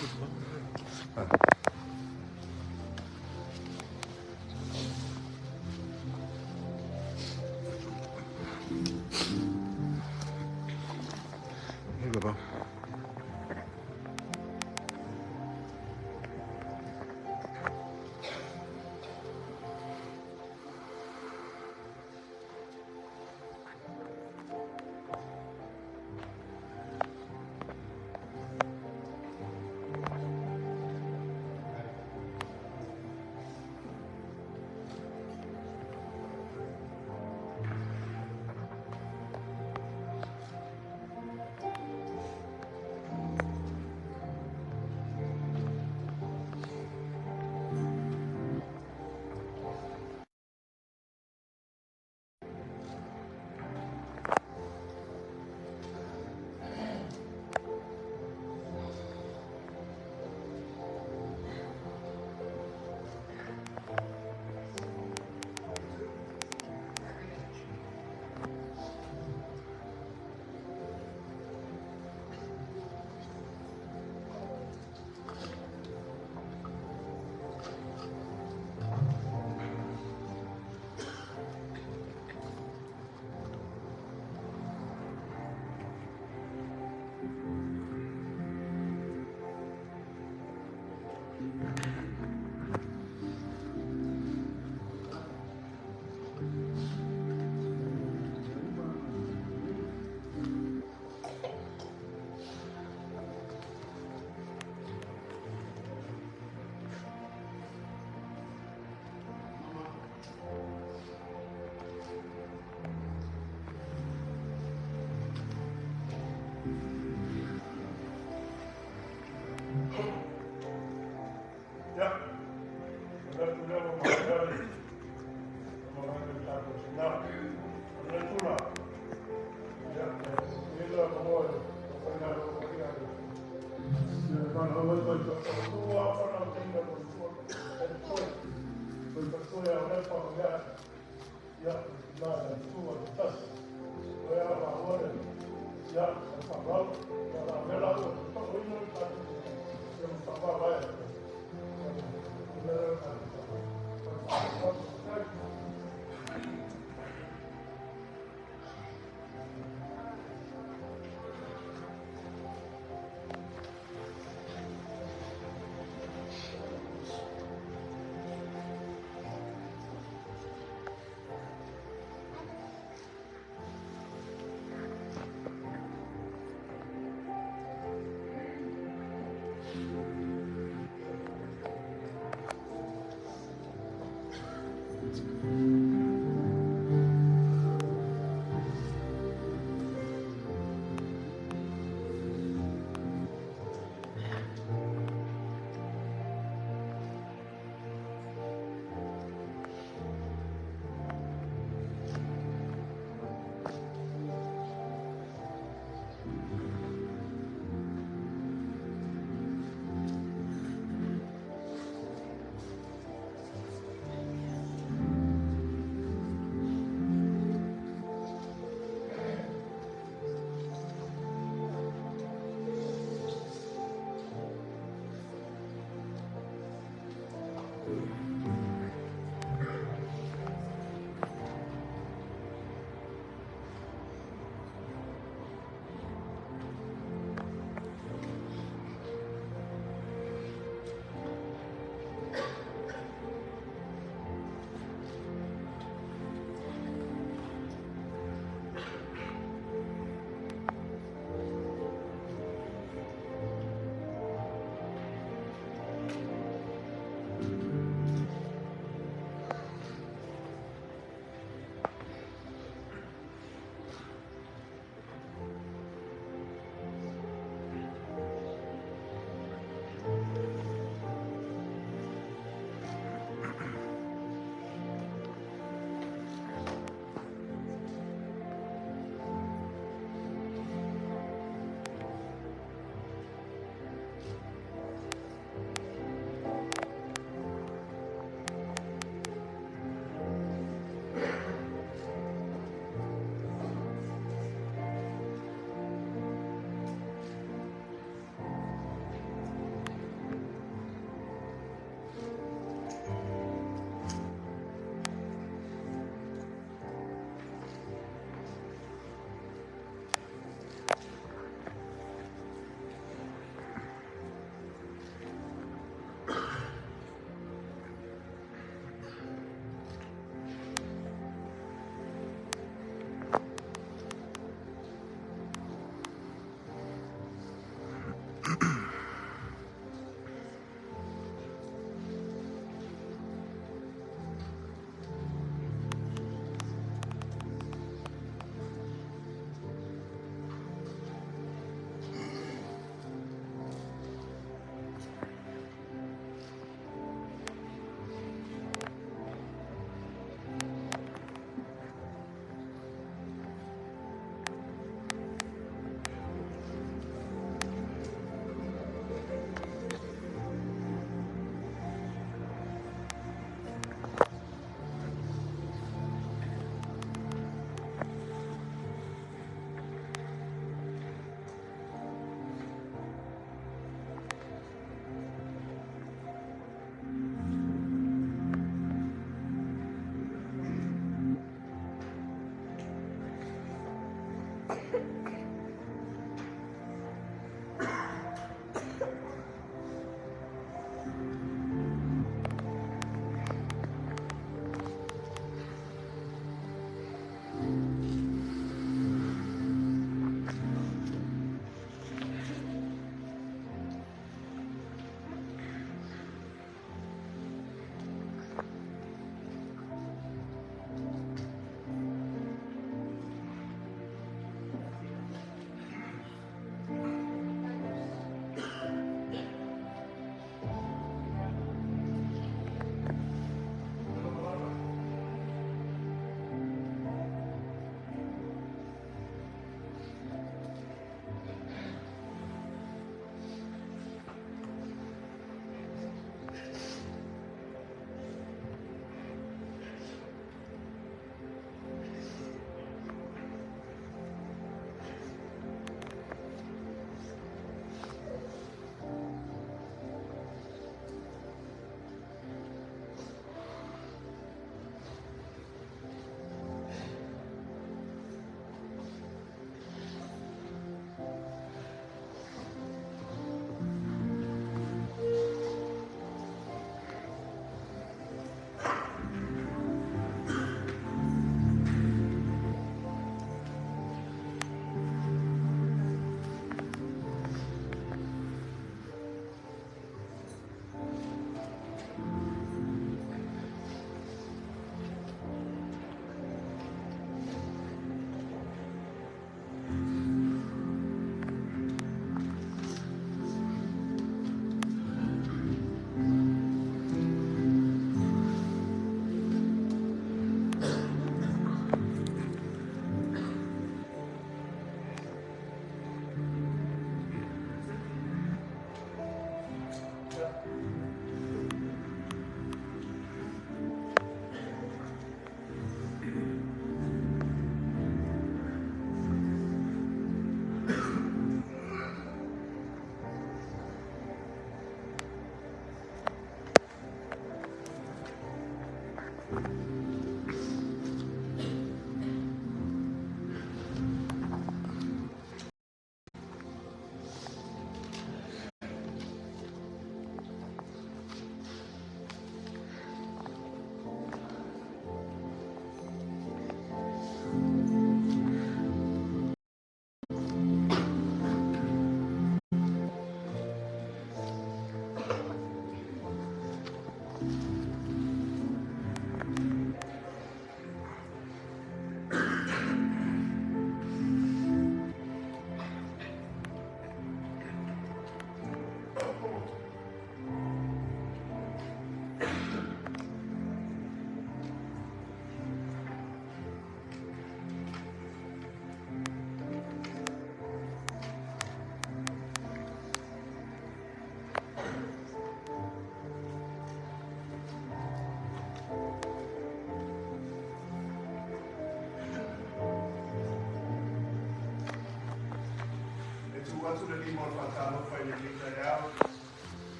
Hey, Baba.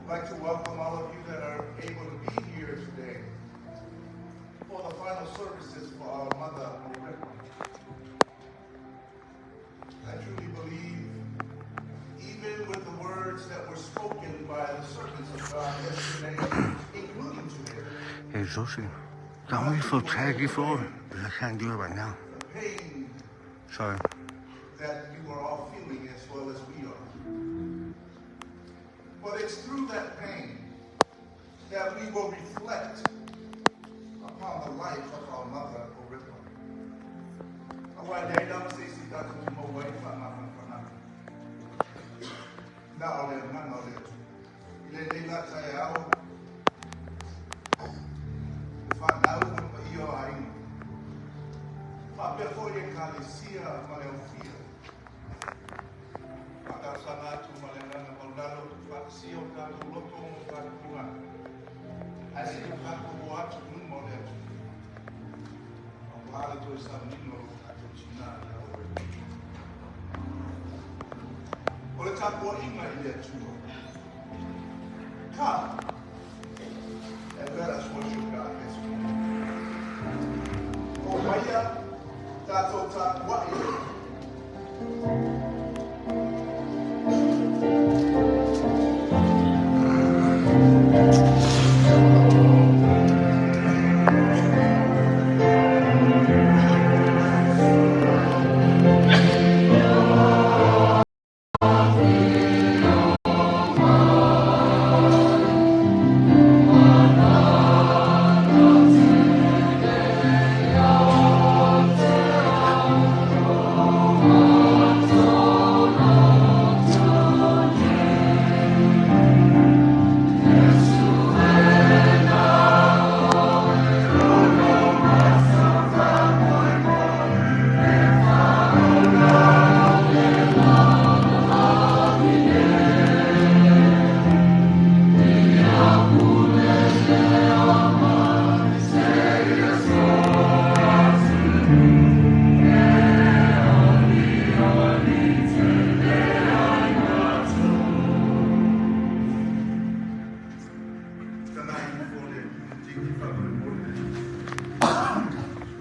I'd like to welcome all of you that are able to be here today for the final services for our mother, Oripa. I truly believe, even with the words that were spoken by the servants of God yesterday, including today. Hey, Josie, don't we feel taggy for? Because I can't do it right now. The pain Sorry. that you are all feeling as well as we are. But it's through that pain that we will reflect upon the life of our mother, Oripa. Aua e leai lava se isi tatou te maua ai le faamafanafanaga, na o le agaga o le Atua. I lenei la taeao, le fanau ma le paia o aiga, faapea foi Ekalesia ma le aufia, faatalosaga atu ma le agaga maualalo, tuufaatasia o tatou loto ma o tatou tagata, ae seia o tatou o atu i luma o le Atua, aua le toe sauniga o lo tatou Tina ia Oe. O le tapuaiga i le Atua. Come and let us worship God this morning. O maia tatou tapuai i le Atua.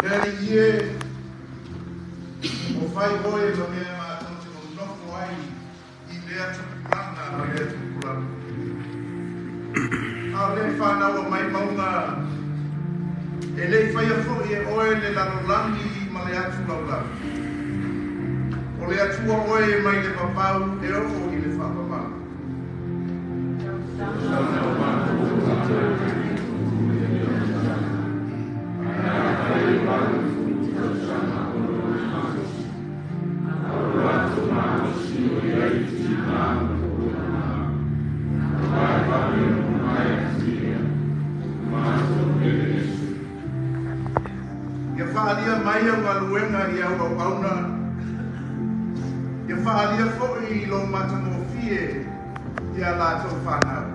Le Alii e, ua fai oe ma mea matou te nonofo ai i lea tupulaga ma lea tupulaga. A o lea fanau a mai mauga, e le i faia foi e oe le lalolagi ma le atu laulau. O le Atua oe mai le vavau e oo i le faavavau. Ia faaalia mai au galuega i au auauna, ia faaalia foi i lou matagofie i a latou fanau.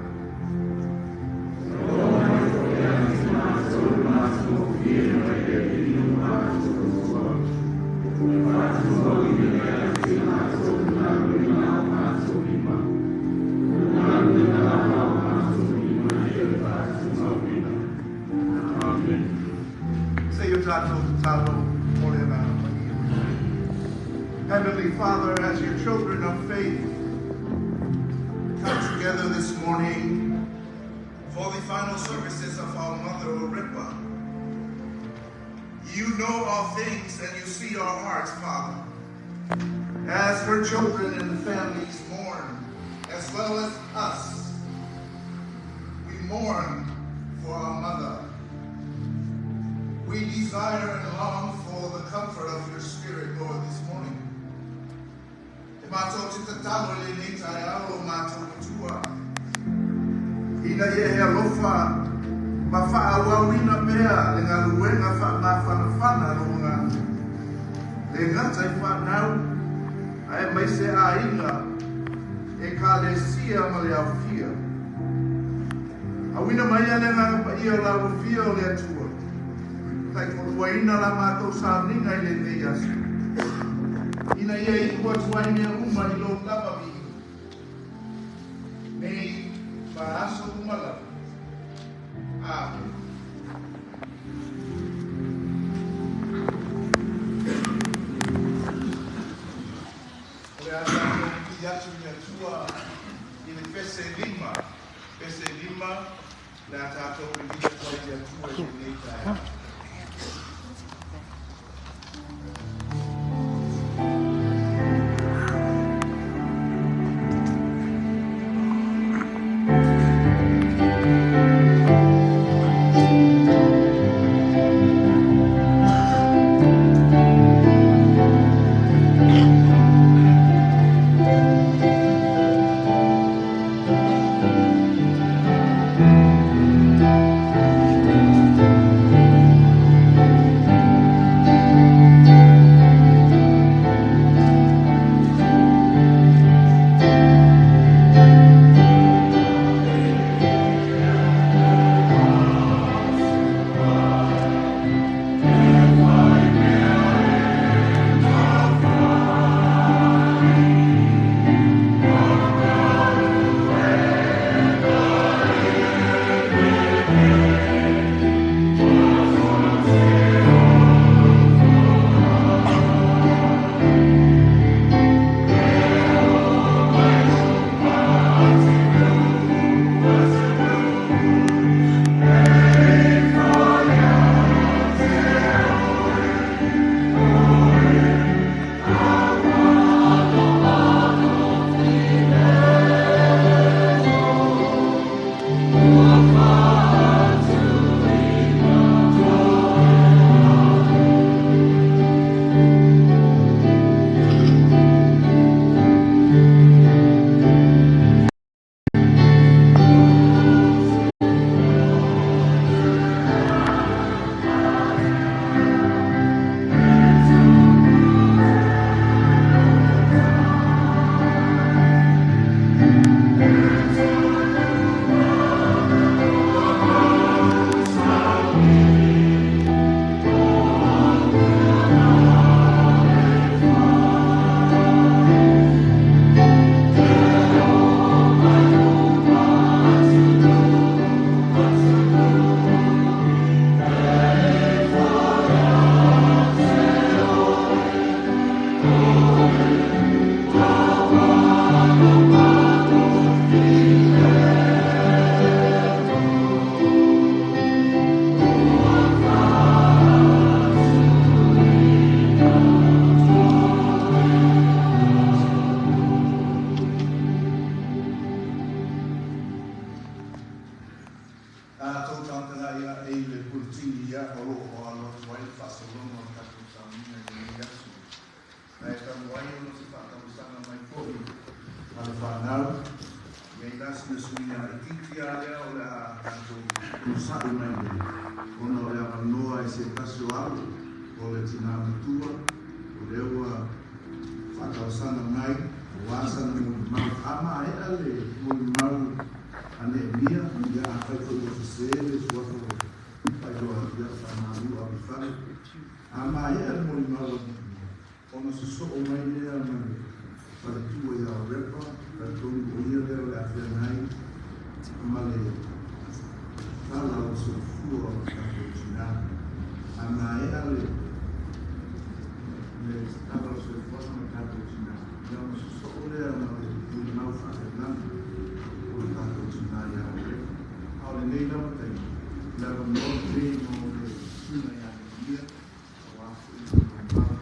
Se i o tatou tatalo mo le Agaga Paia. Heavenly Father, as your children of faith come together this morning for the final services of our mother Orepa, you know all things and you see our hearts, Father. As her children and the families mourn, as well as us, we mourn for our mother. We desire and long for the comfort of your Spirit, Lord, this morning. E matou te tatalo i lenei taeao o matou Atua, ina ia e alofa ma faaauauina pea le galuega faamafanafana a lou Agaga, e le gata i fanau, aemaise aiga, Ekalesia ma le aufia. Auina maia le Agaga Paia o le aufia o le Atua, taitoluaina la matou sauniga i lenei aso, ina ia iu atu ai mea uma i lou lava viiga, nei ma aso uma lava. Amene. O le a tatou pipii atu i le Atua i le pese 5, pese 5, le a tatou pipii atu ai i le Atua i lenei taeao. ai ona o se faatausaga mai foi a le fanau. E i ai la sina suiga laitiiti lava lea o le a tatou onosai mai nei, ona o le avanoa i se tasi o alo o le tina matua, o lea ua faatausaga mai aua sana molimau. A maea le molimau a Neemia, ia afai foi ua sese le suafa ua faailoa atu, ia faamalu ave i fale. A maea le molimau a Neemia, ona sosoo mai lea ma le faletua ia Orepa, talitonu o ia lea o le a feagai ma le tala o le soifua o le tatou tina. A maea le tala o le soifuaga ma le tatou tina, ia ona sosoo lea ma le molimau faataulagi o le tatou tina ia Orepa. A o lenei lava taimi, o le avanoa lenei mo le susuga ia Neemia, aua foi le molimau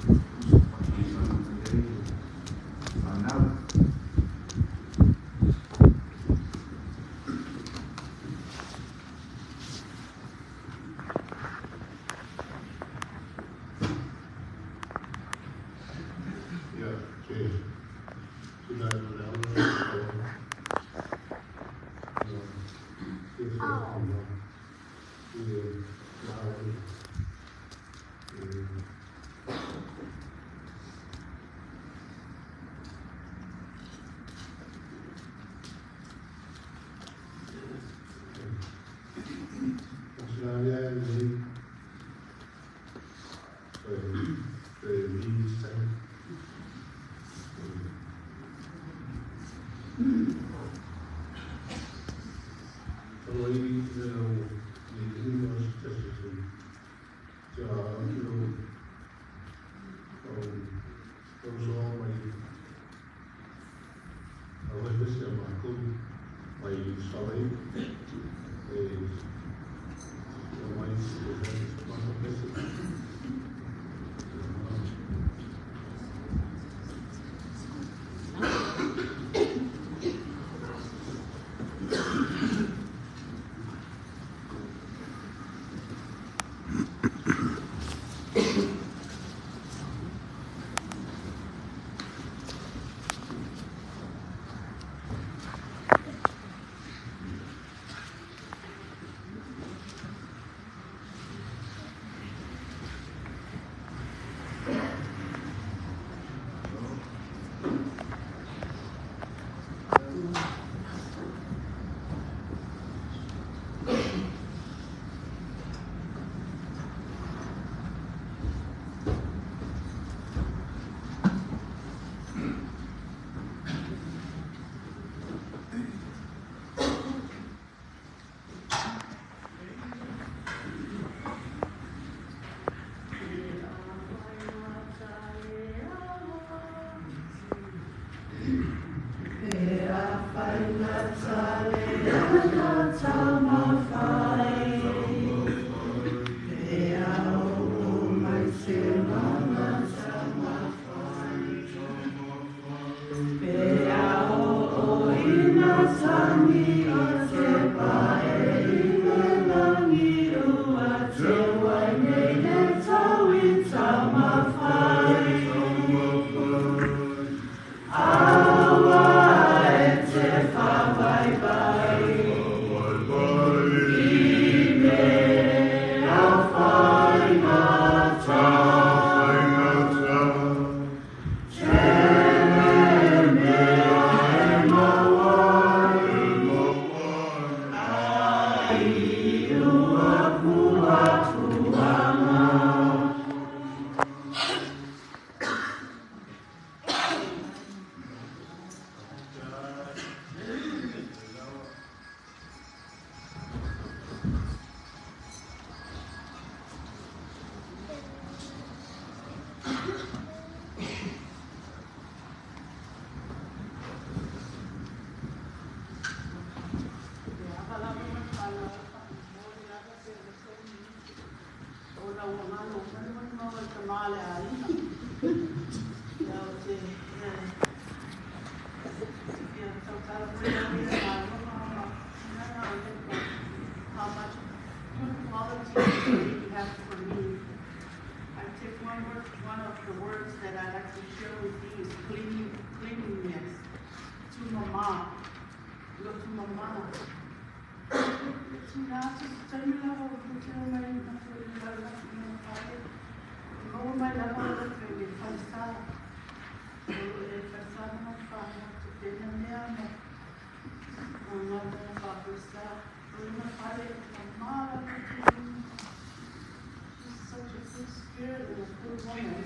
e tusa ma faatausaga mai ai le fanau. Ia, ke tulai ma le ava ma le faaaloalo, ia fia i le laau Australia i le One of the words that I like to share with you is cleaning, cleanliness. To mama, look to mama. She's such a good spirit and a good woman.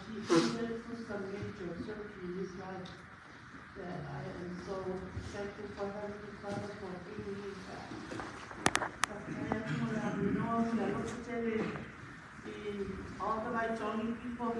She went through some major surgery in his life that I am so thankful for Heavenly Father for bringing me back. All the my Johnny people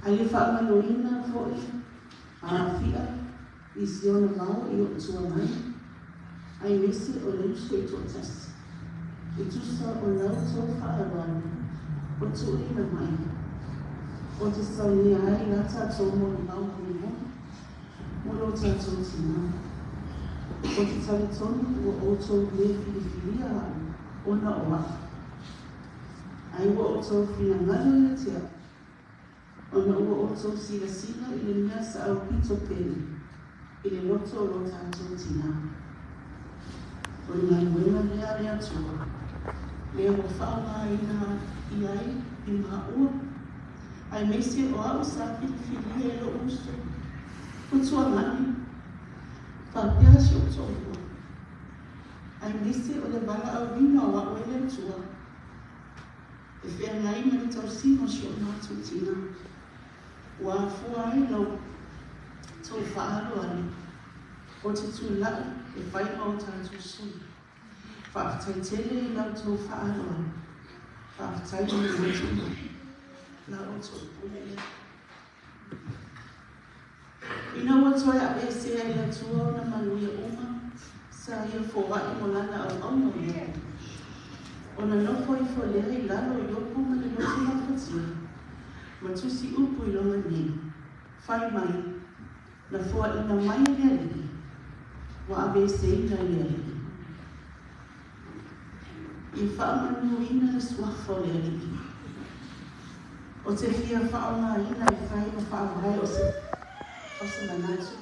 Ai whaamaloina foi a fia i siona vao i o tua mai ai nisi o le uso i tuatasi i tusa o lau tau whaaloalo o tuuina mai o te saunia ai la tātou mo le mau mo mo lo tātou tina o te talitonu ua outou le filifilia au ona o au ai ua outou finagalo ia te au ona ua outou silasila i le mea sa au pito pele i le loto o lo tātou tina. O le galuega lea le Atua, lea ua faaaogaina i ai i maua, ai meise o au sa filifilia e lou uso, o tuagani, faapea si ou toalua. Ai meise o le valaauina o au e le Atua, e feagai ma le tausiga o si o matou tina. Ua afua ai lau tou faaloalo o te tulai e fai ma o tatou sui. Faafetai i lau tou faaloalo. Faafetai i le motu mai. La outou pule lea. Ina ua toe aveesea e le Atua ona manuia uma, sa ia foai mo lana auauna o Iopo. Ona nofo ifo lea i lalo o Iopo ma le loto mafatia. Ma tusi upu i lona nei. Fai mai, na foaina mai e le Alii, ua aveeseina e le Alii. Ia faamanuina le suafa o le Alii. O te fia whaonga ina i whai ma whaawai o se o se manatu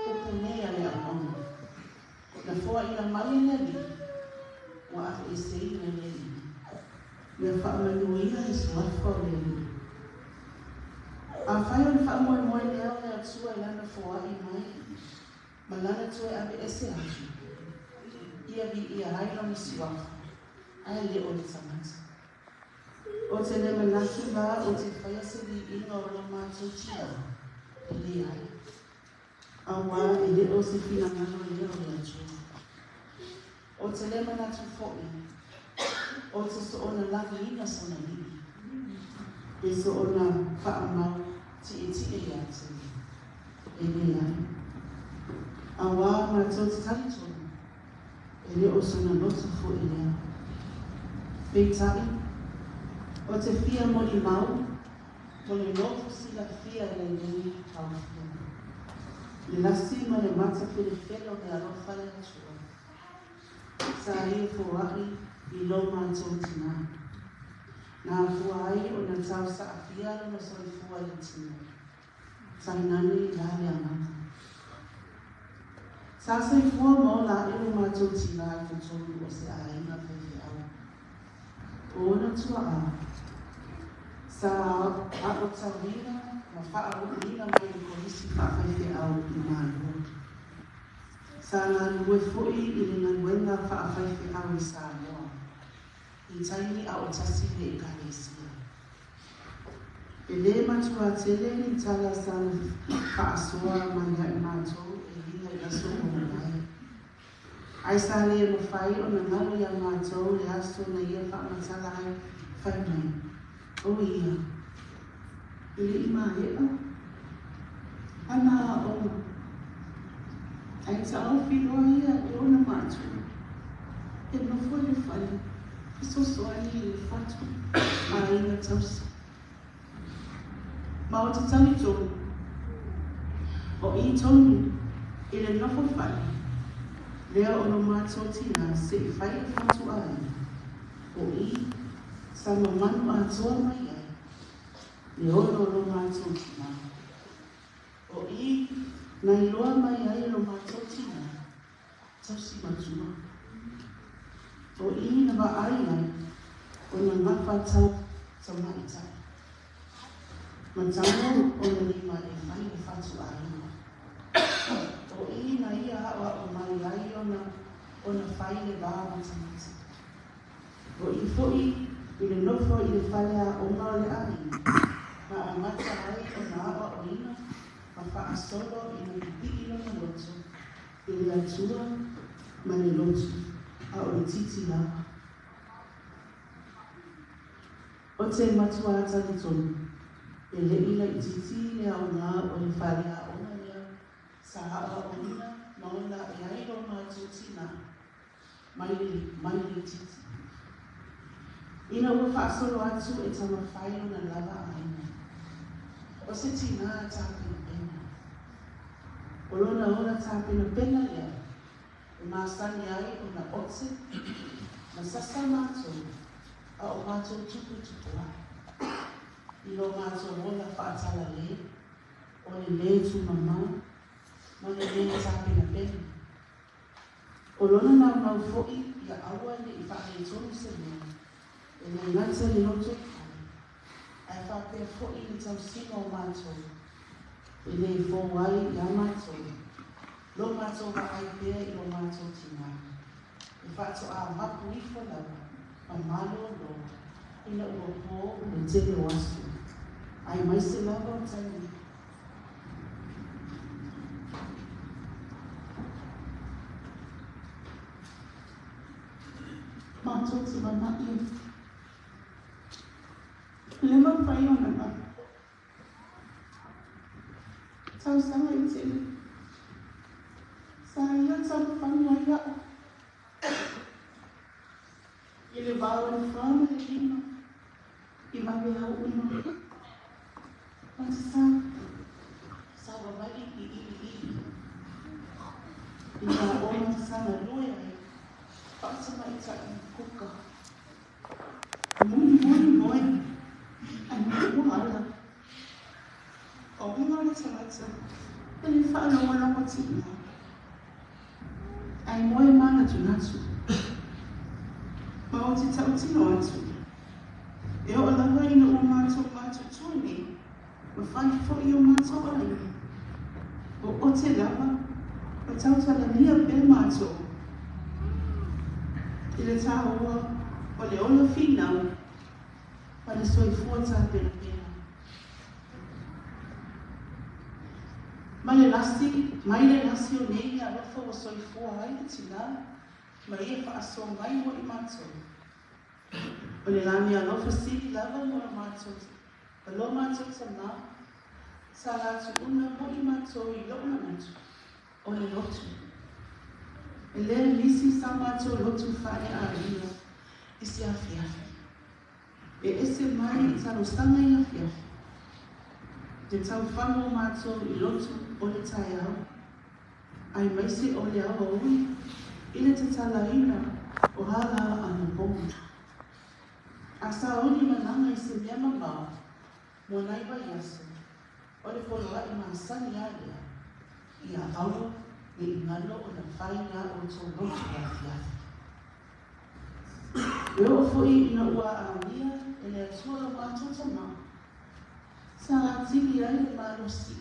o punei a le auauna. Na foa ina mai e le Alii, ua aveeseina e le Alii. Ia faamanuia le suafa o le Alii. Afai o le faamoemoe lea o le Atua i Lana foai mai ma Lana toe aveese atu, ia viia ai Lona suafa, ae le o le tagata. O te le manatu la o te faia se viiga o lo matou tinā, e leai, auā e le o se finagalo lea o le Atua. O te le manatu foi o te soona lagiina sona lii, pe soona faamau tietie ia te ia, e leai, auā matou te talitonu e le o sona loto foi lea. Peitai, o te fia molimau mo le nofo silafia i lenei tauaofiaga, le lasi ma le mata felefele o le alofa le Atua, sa ia foai i lo matou tinā, na afua ai ona tau saafia lona soifua i le tino, tainane la le agaga. Sa soifua ma ola aʻe lo matou tinā i totonu o se aiga faifeau. O ona tuaʻa, sa aʻotauina ma faauluina mai le Kolisi Faafaifeau i Malua. Sa galulue foi i le galuega faafaifeau i Samoa i taimi a o tasi le Ekalesia. E lē matuā tele ni tala sana faasoa mai ia i matou e uiga i aso ua mavae. Ae sa lē mafai ona galo iā matou le aso na ia faamatala ai fai mai, O ia, e le i maeʻa ana aoaoga, ae taofi loa ia e ona matua e nofo i le fale fesoasoani i le fatu aiga tausi. Ma ou te talitonu, o i tonu i le nofo fale lea o lo matou tinā se i fai le fatu aiga, o i sa mamanu atoa mai ai le ola o lo matou tinā. O i na iloa mai ai e lo matou tinā tausi matua. O i na vaai ai ona gafa tau tamaitai ma tago ona lima e fai le fatu aiga. O i na ia aʻoaʻo mai ai ona ona fai le va ma tagata. O i foi i le nofo i le fale aoga o le aiga ma amata ai ona aʻoaʻoina ma faasolo ina pipii lona loto i le Atua ma le lotu a o le titi lava. O te matuā talitonu, e le i laitiiti le aoga o le fale aoga lea sa aʻoaʻoina ma ola aʻe ai lo matou tinā mai le mai le titi. Ina ua faasolo atu e taumafai lona lava aiga, o se tinā tapenapena. O lona ola tapenapena lea e masani ai ona ote ma sasa matou a o matou tuputupu ae i lo matou ola faatalale o le lē tumama ma le lē tapenapena. O lona naunau foi ia aua ne i faaletonu se mea, e le gata i le lotoifale, ae faapea foi le tausiga o matou, e le fou ai iā matou lo matou vaai pea i lo matou tinā, e faatoa mapu ifo lava ma malōlō ina ua pō le tele o aso, aemaise lava o taimi. Matou te mamaʻi e le mafai ona lava tausaga e tele sa ia taumafai ai aʻu i le va o le fa ma le lima i vaveao uma ma te sa savavali i iliili i nā ona sa galue ai faatamaitai kuka. Mulimuli moe ae muamua. faalogologo tiga ae moe manatunatu ma ou te tautino atu e oo lava ina ua matou matutua nei ma fai foʻi o matou aiga o ote lava ma tautalagia pea matou i le tāua o le ola finau ma le soifua tapenapena. Ma le lasi, mai le lasi o nei meaalofa ua soifua ai le tinā ma ia faasoa mai mo i matou. O le la meaalofa sili lava mo la matou, ma lo matou tamā, sa la tuuna mo i matou i lou manatu, o le lotu. E le misi sa matou lotu faaleaiga i se afiafi. E ese mai i talosaga i afiafi. Te taufaga o matou i lotu o le taeao, aemaise o le aoauli i le tatalaina o hala anapogi. A sauni malaga i se mea mamao mo nai vaiaso, o le poloai masani lava lea, ia aua ne i galo ona fai la outou lotu afiafi. E oo foi ina ua amia e le Atua lo matou tamā, sa atili ai le malosi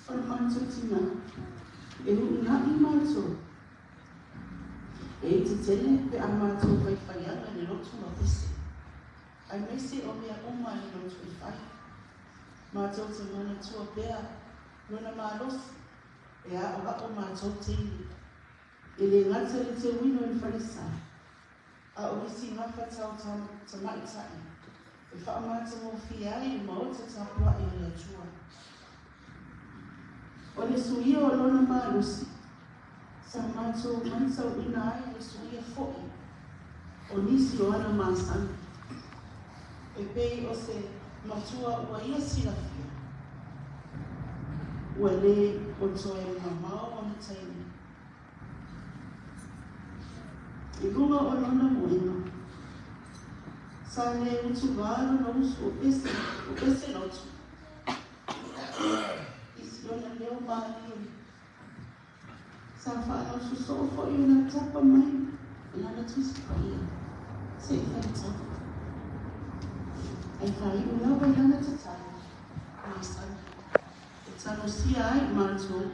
o le matou tinā e uunai matou e iti tele pe a matou faifaiaga i le lotu ma pese, aemaise o mea uma a le lotu e fai. Matou te manatua pea lona malosi e aoao matou teine, e le gata i le teuina o le falesa, a o isi gafa tau tamaitai e faamatagofie ai le maota tapuai o le Atua. O le suia o lona malosi, sa matou matauina ai le suia foi o nisi o ana masani, e pei o se matua ua ia silafia, ua le o toe mamao ona taimi. I luga o lona moega, sa le utuvā lona uso o Pese, o Pese Lotu, i lona leo malie. Sa faalaususoo foi ona tapa mai i lana Tusi Paia se i faitau. Ae faaiu lava i lana tatalo masani e talosia ai matou.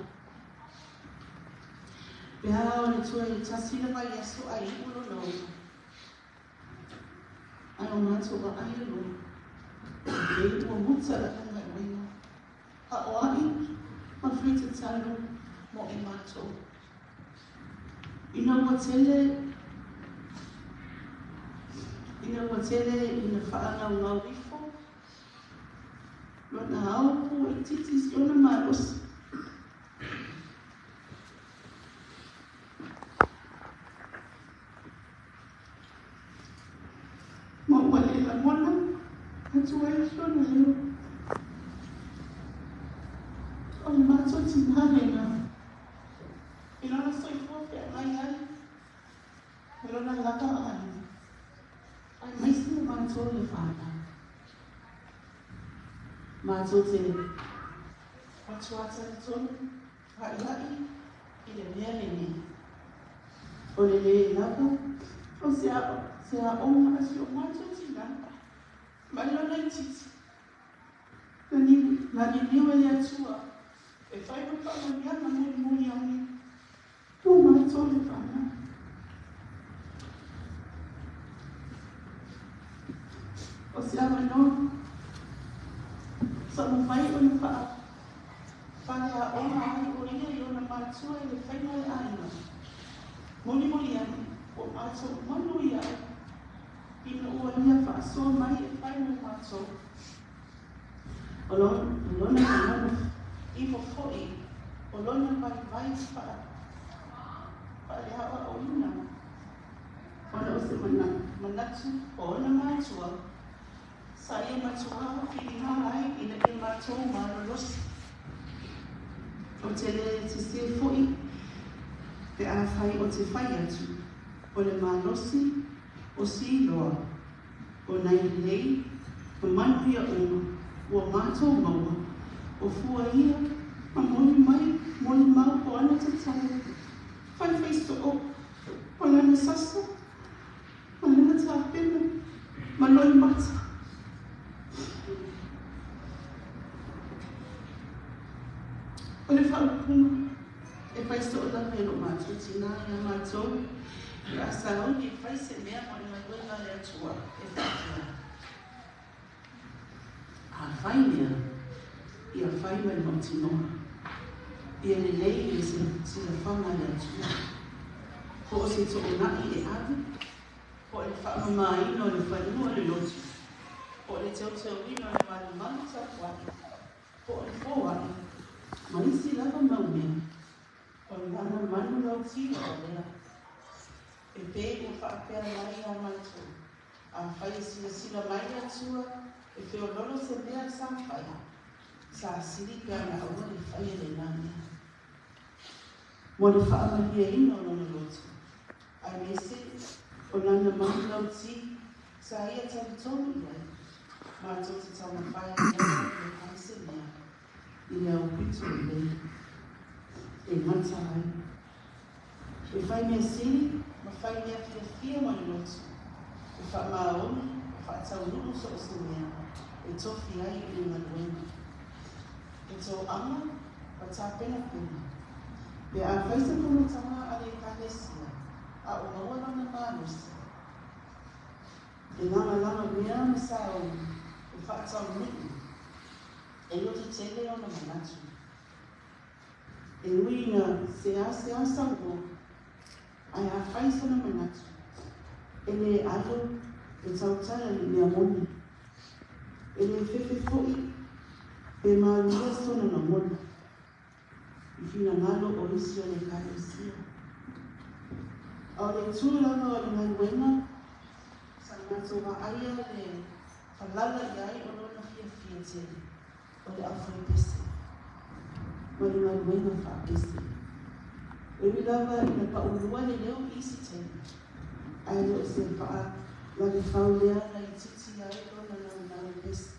Pe a o le toe tasi le vaiaso ae iu lona ola, ae o matou vaai aloha, e pei ua muta lana galuega, aoai ma fai tatalo mo i matou. Ina ua tele ina ua tele ina faagaugau ifo lona ao puaitiiti i si ona malosi. Ma ua le lagona atu ai sona leo. O le matou tinā lena i lona soifua feagai ai ma lona lava aiga, aemaise o matou le fanau. Matou te matuā talitonu haʻihaʻi i le mea lenei, o le lē lava o se aoga a si o matou tinā mai lona itiiti na liliu e le Atua e fai ma faamanuiaga mulimuli ane mo matou le fanau. O se avanoa sa mafai ona faaleaoga ai o ia i ona matua i le faiga o le aiga. Mulimuli ane ua matou manuia ai ina ua ia faasoa mai e fai mo matou. O lona lagona ifo foi o lona vaivai faaleaoaoina ona o se manatu o ona matua sa ia matuā filiga ai ina ia matou malolosi. Ou te le sesē foi pe afai ou te fai atu o le malosi o Siloa o nai lelei ma manuia uma ua matou maua o fua ia Ma moli mai, molimau po o ana tatalo faifaisoo o lana sasa ma lana tapena ma loimata. O le faaupuga e fai soo lava e lo matou tinā ia matou, pe a sauni e fai se mea mo le galuega a le Atua, e faapea, A fai mea, ia fai ma le mautinoa, ia lelei i le silafaga a le Atua, po o se toonai e ave, po o le faamamaina o le fanua o le lotu, po o le teuteuina o le malumalu tapuai, po o le foai, ma isi lava mau mea, o lana manulauti o lea. E pei ua faapea mai ia matou, Afai e silasila mai le Atua e feololo se mea sa fai, sa sili pe ana aua le faia lena mea. Mo le faamalieina o lona loto, aemaise o lana manulauti sa ia talitonu i ai, matou te taumafai ai lava e fai se mea i le aupito lelei e gata ai. E fai mea sili ma fai mea fiafia mo le loto, e faamaoni ma faataunuu so o se mea e tofi ai i le galuega. E toaga ma tapenapena. Pe a fai se fonotaga a le Ekalesia a o maua lona malosi, e lagalaga mea ma sauni e faataunuu, e loto tele ona manatu. E ui ina seasea saunoa, ae afai sona manatu, e lē alo e tautala i le mea moni. E lē fefe foi pe maluia sona lagona i finagalo o isi o le Ekalesia. A o le itu lava o le galuega, sa matou vaaia le falala i ai o lona fiafia tele o le aufaipese ma le galuega faapese. E ui lava ina paulua le leo i isi taimi, ae le o se faalavefau lea na itiiti ai lona naunau e pese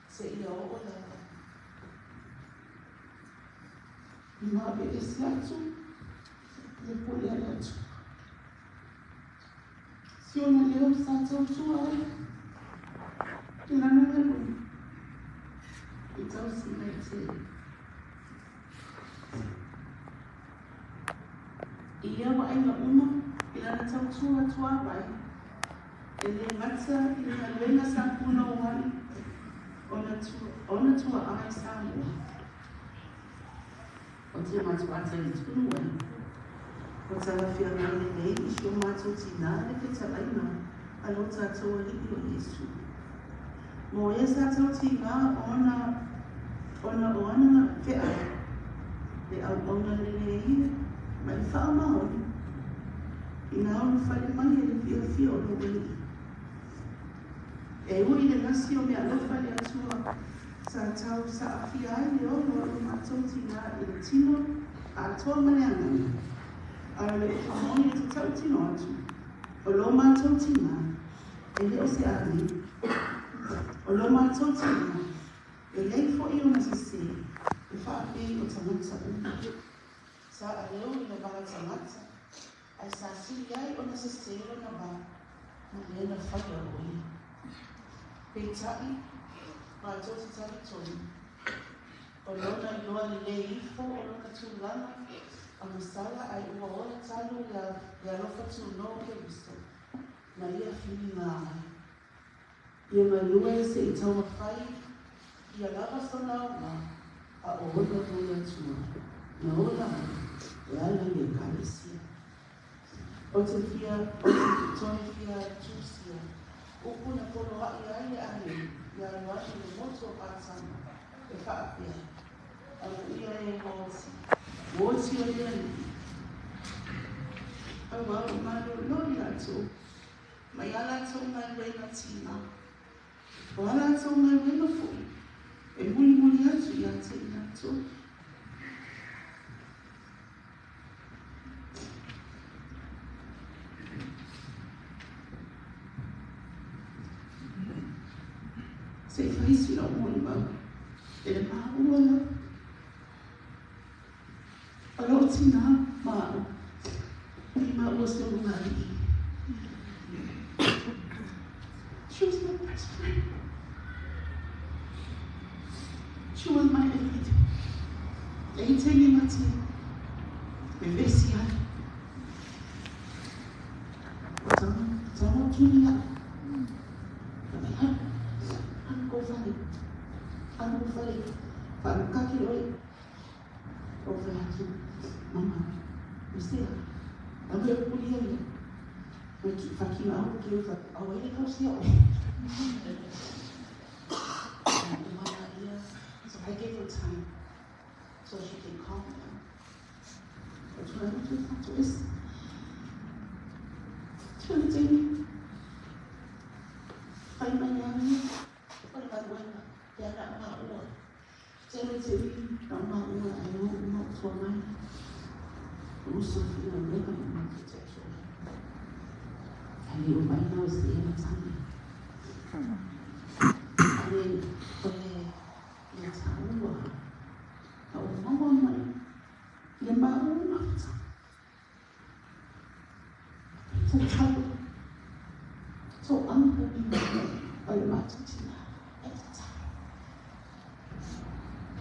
seia oo lava ina aveese atu le pule a le Atua. Si ona leo sa tautua ai i lana galuega i tausiga e tele. I ia vaaiga uma i lana tautua tuavai, e lē gata i le galuega sa punou ai ona tuaa i Samoa. Ou te matuā talitonu ai, ua talafeagai lelei i si o matou tinā le fetalaiga a lo tatou Alii o Iesu. Mo e sa tautigā ona ona o ana feau, le auauna lelei ia ma le faamaoni, ina ulufale mai e le fiafia o lou Alii. E ui i le gasi o meaalofa a le Atua sa tau saafia ai le ola o lo matou tinā i le tino atoa ma le agaga, a o le upu moni ou te tautino atu, o lo matou tinā e le o se agelu. O lo matou tinā e leai foi ona sesē e faapei o tagata uma. Sa aleu i le vala tagata, ae sa sili ai ona sesē lona va ma le na faia o ia. Peitai, matou te talitonu, o lona iloa lelei ifo o lona tulaga agasala ae ua ola talu le alofa tunoa o Keriso na ia filiga ai. Ia galue se i taumafai ia lava sona aoga a o ola mo le Atua na ola ai e ala i le Ekalesia. Ou te fia, ou te toe fia tusia upu na poloaʻi ai le agelu iā Ioane i le motu o Patamo, e faapea, Amuia e oti, oti o le Alii. Auā ua malolo i latou mai a latou galuega tiga, o a latou galuega foi e mulimuli atu ia te i latou. Se i fai si lau molimau e le maua lava. O lou tina ma au, i ma ua se ulugalii. She was my best friend. She was my everything. E i taimi ma te vevesi ai. Tama tuni au. Ka mai alu. Alu kou fale. Alu kou fale. Faalukake oe. Ou fai atu, Mama, o se a? Alu e pupuli ai ia. Mai ki whaki au ki o whaki au ai le kausia oe. Mama ia. So I gave her time so she can calm down. O tū ai tu whatu ese. Tū le taimi. Whai mai ia ia. O le galuega. Ia na maua. Tele te ui na maua ai o uma o tua mai. O uso whina lega i matou te aso ai. Ai le o mai now is the end time. Ale o le mea taua na ou maua mai i le maua mafuta. Tatalo so unbelievable o le matou tina e tatalo.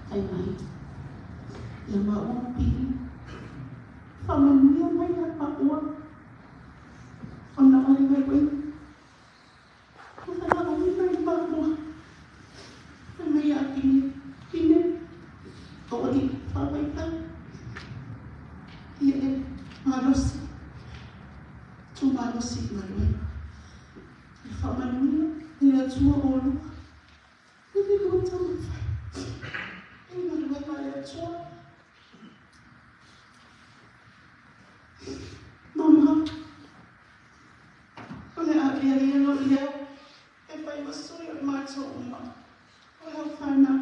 Fai mai ia maua ma Pili. Faamanuia mai ia maua ona o le galuega. Ua valaauina i maua. Fai mai ia Pili, Pine, o alii faavaivai. Ia e malosi, tu malosi i galuega. E faamanuia e le Atua olua. E le lua taumafai i galuega a le Atua. Mama, o le a avea ia lou leo e fai ma sui o i matou uma o lau fanau.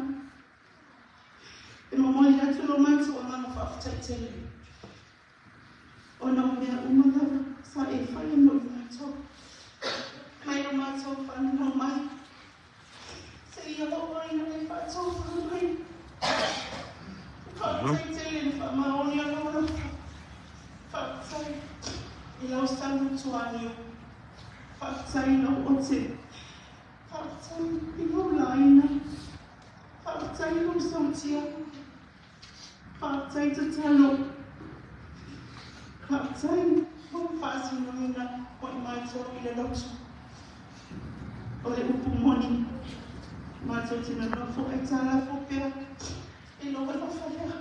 E momoli atu lo matou agaga faafetai tele ona o mea uma lava sa e faia mo i matou mai lo matou fananau mai seia oo ai na e faatofa mai. Faafetai tele i le faamaoni o lou alofa. Faafetai i lau salutuanio. Faafetai i lou ote. Faafetai i lou laina. Faafetai i lou sautia. Faafetai tatalo. Faafetai mo le faasinoina o i matou i le loto. O le upu moni, matou te nonofo aitalafu pea i lou alofa lea.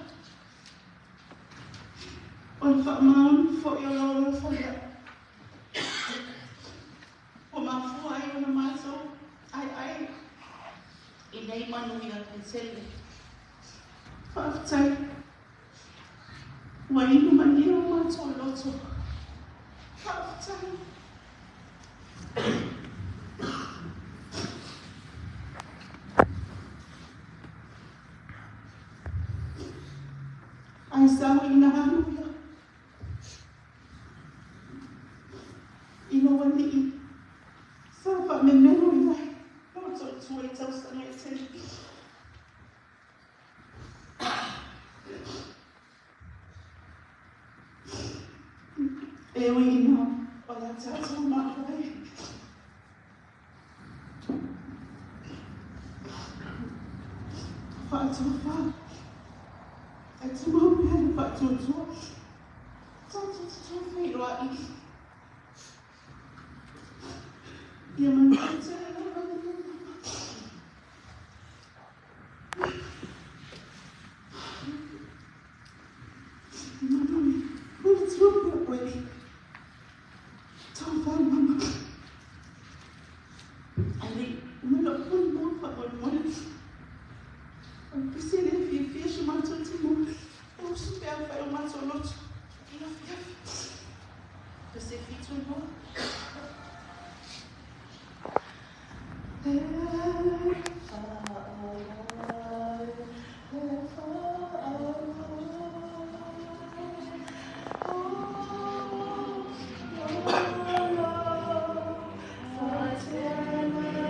O le faamaoni foi o lou alofa lea. Ua mafua ai ona matou aeae i nei manuia e tele. Faafetai, ua inu malie o matou loto. Faafetai. Ae sau ina alu ia i lou alii sa faamemelo i ai lou toatua i tausaga e tele. E ui ina o le a tatou mavae. Faatofa. E tumau pea le faatuatua. Tatou te toe feiloai. Ia manuia tele lau galuega mama. Manuia. O le Atua pea oe. Taufa mama. Ale, uma lou molimau faamolemole. O le pese lea e fiafia si o matou tino. E usu pe afai o matou loto i afiafi. Pese 72. E whaalae, e whaalae, oh, la la, whaatele mai.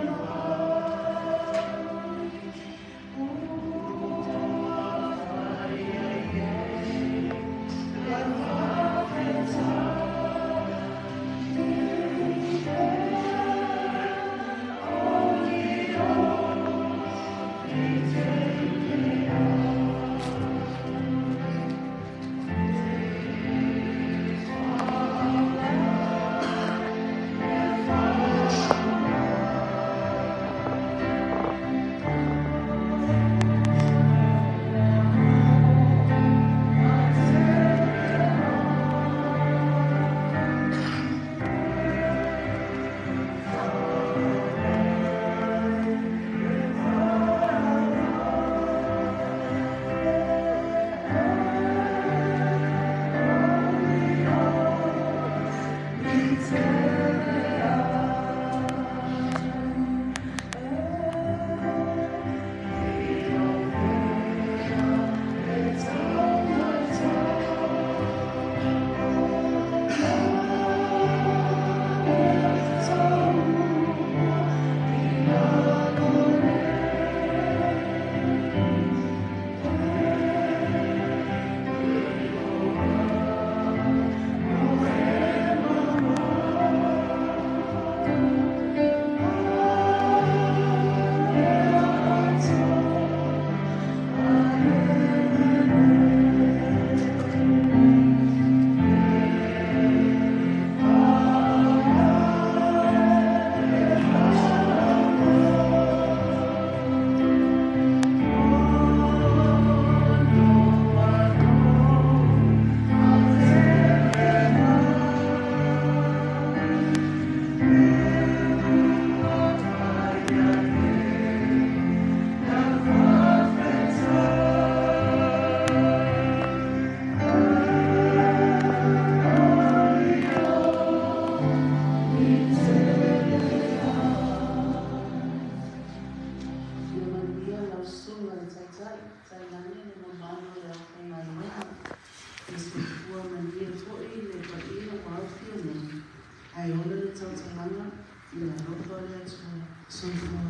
le Taitai, tainane le mamalu o le aufaigaluega, ia soifua manuia foi le paia ua aofia nei, ae ola le tautalaga i le alofa o le Atua. Soifua.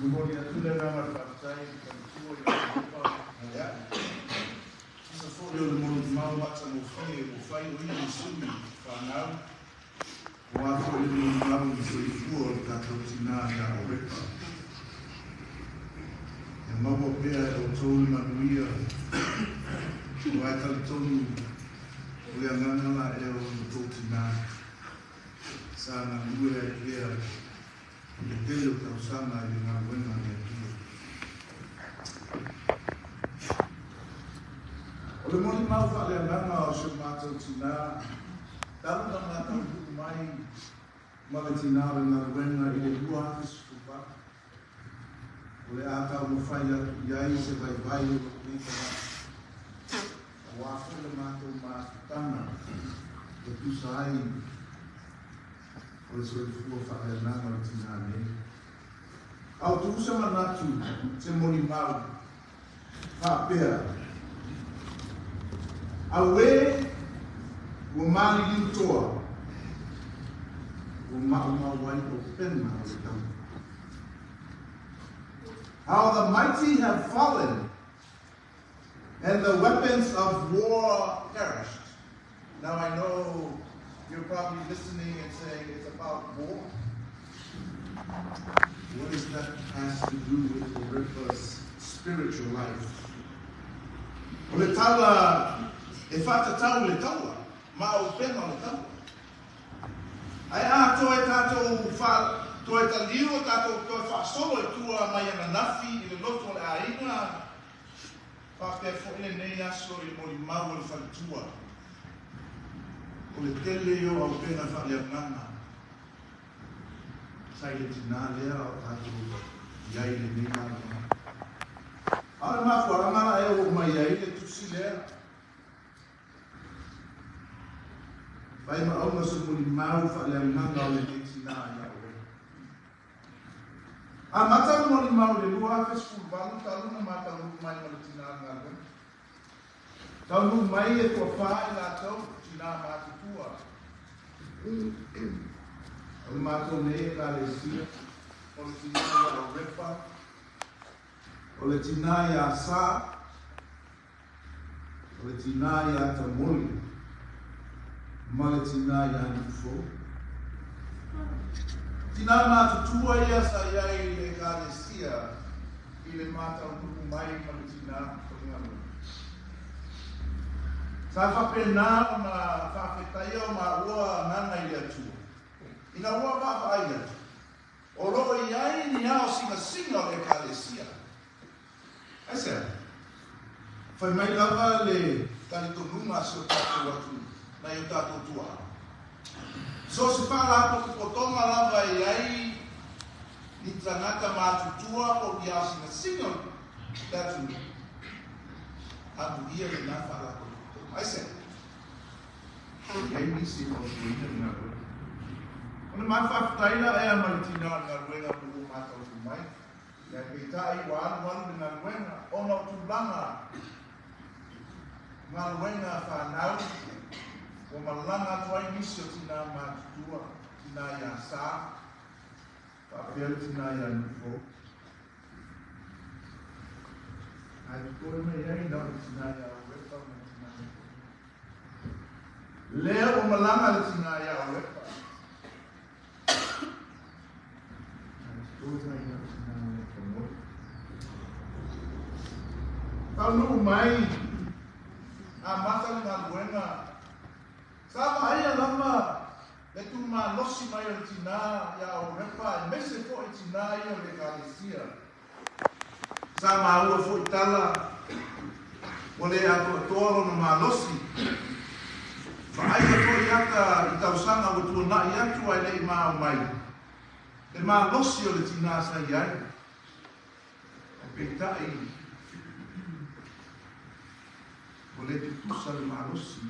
Momoli atu le agaga o le faafetai i le faletua i Iehofa ia te au. Tusa foi o le molimau matagofie ua fai o ia ma sui fanau, aua foi le molimau i le soifua o le tatou tinā ia Orepa. Ia maua pea e outou le manuia, aua e talitonu o le agaga la ea o lo outou tinā sa galue ai pea i le tele o tausaga i le galuega a le Atua. O le molimau faaleagaga o si o matou tinā, talu na mataunuu mai ma le tinā o le galuega i le 2018, o le a taumafai atu i ai se vaivai o lou nei tagata, aua foi le matou mafutaga e tusa ai o le soifua faaleagaga o le tinā nei. A o tuu se manatu, se molimau, faapea, Auē, ua maliliu toa, ua maumau ai auupega o le taua. How the mighty have fallen, and the weapons of war perished. Now I know you're probably listening and saying it's about war. What does that has to do with Orepa's spiritual life? O le tala e faatatau i le taua, ma auupega o le taua. Ae a toe tatou fa, toe taliu o tatou toe faasolo i tua mai ananafi i le lotu o le aiga, Faapea foi lenei aso i le molimau o le faletua, o le tele ia o auupega faaleagaga sa i le tinā lea o tatou i ai i lenei malamaga. A o le mafuaaga la ea ua aumai ai le tusi lea, fai ma auga se molimau faaleagaga o lenei tinā ia oe. Amata le molimau i le 2018 talu ona ma taunuu mai ma le tinā o le galuega. Taunuu mai e toafa i latou, tinā matutua. O le matou nei Ekalesia, o le tinā ia Orepa, o le tinā ia Sa, o le tinā ia Tamoli, ma le tinā ia Nu'ufou. Tinā matutua ia sa i ai i le Ekalesia i le mataunuu mai ma le tinā o le galuega. Sa faapena ona faafetaia o maua agaga i le Atua, ina ua vaavaai atu, o lo o i ai ni ao singasinga o le Ekalesia. Aisea? Fai mai lava le talitonuga a si o tatou atunuu, nai o tatou tuaa. So o se faalapotopotoga lava e i ai ni tagata matutua po o ni ao singasinga o le atunuu, amuia lena faalapotopotoga. Aisea? E i ai nisi e fautuaina le galuega. O le ma faafetai la ea ma le tinā o le galuega ua mataunuu mai. Ae peitai ua alualu le galuega ona o tulaga galuega fanau ua malaga atu ai nisi o tinā matutua, tinā iā Sa, faapea le tinā iā Nu'ufou. Ae totoe mai ai na o le tinā iā Orepa ma le tinā iā Tamoli. Lea ua malaga le tinā iā Orepa. Taunuu mai, amata le galuega. Sa vaaia lava le tumalosi mai o le tinā iā Orepa aemaise foi tinā ia o le Ekalesia. Sa maua foi tala Ua le atoatoa lona malosi. Vaaia foi ata i tausaga ua tuanai atu ae le i mao mai, le malosi o le tinā sa i ai. Ae peitai, ua le tutusa le malosi.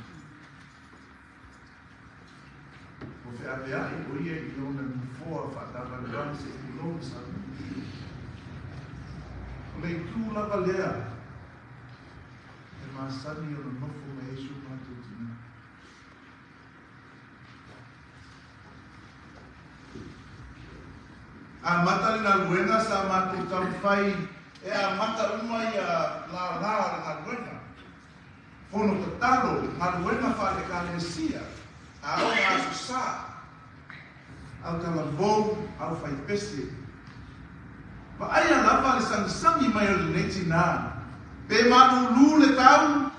Ua feaveai o ia i lona nofoa faatavalevale se i tulou le saunoaga. O le itu lava lea e masani ona nofo mai ai si o matou tinā. Amata le galuega sa matou taumafai e amata uma ia lālā o le galuega. Fono tatalo, galuega faale-Ekalesia, aoga Aso Sa, au talavou, au faipese. Vaaia lava le sagisagi mai o lenei tinā, pe malūlū le tau,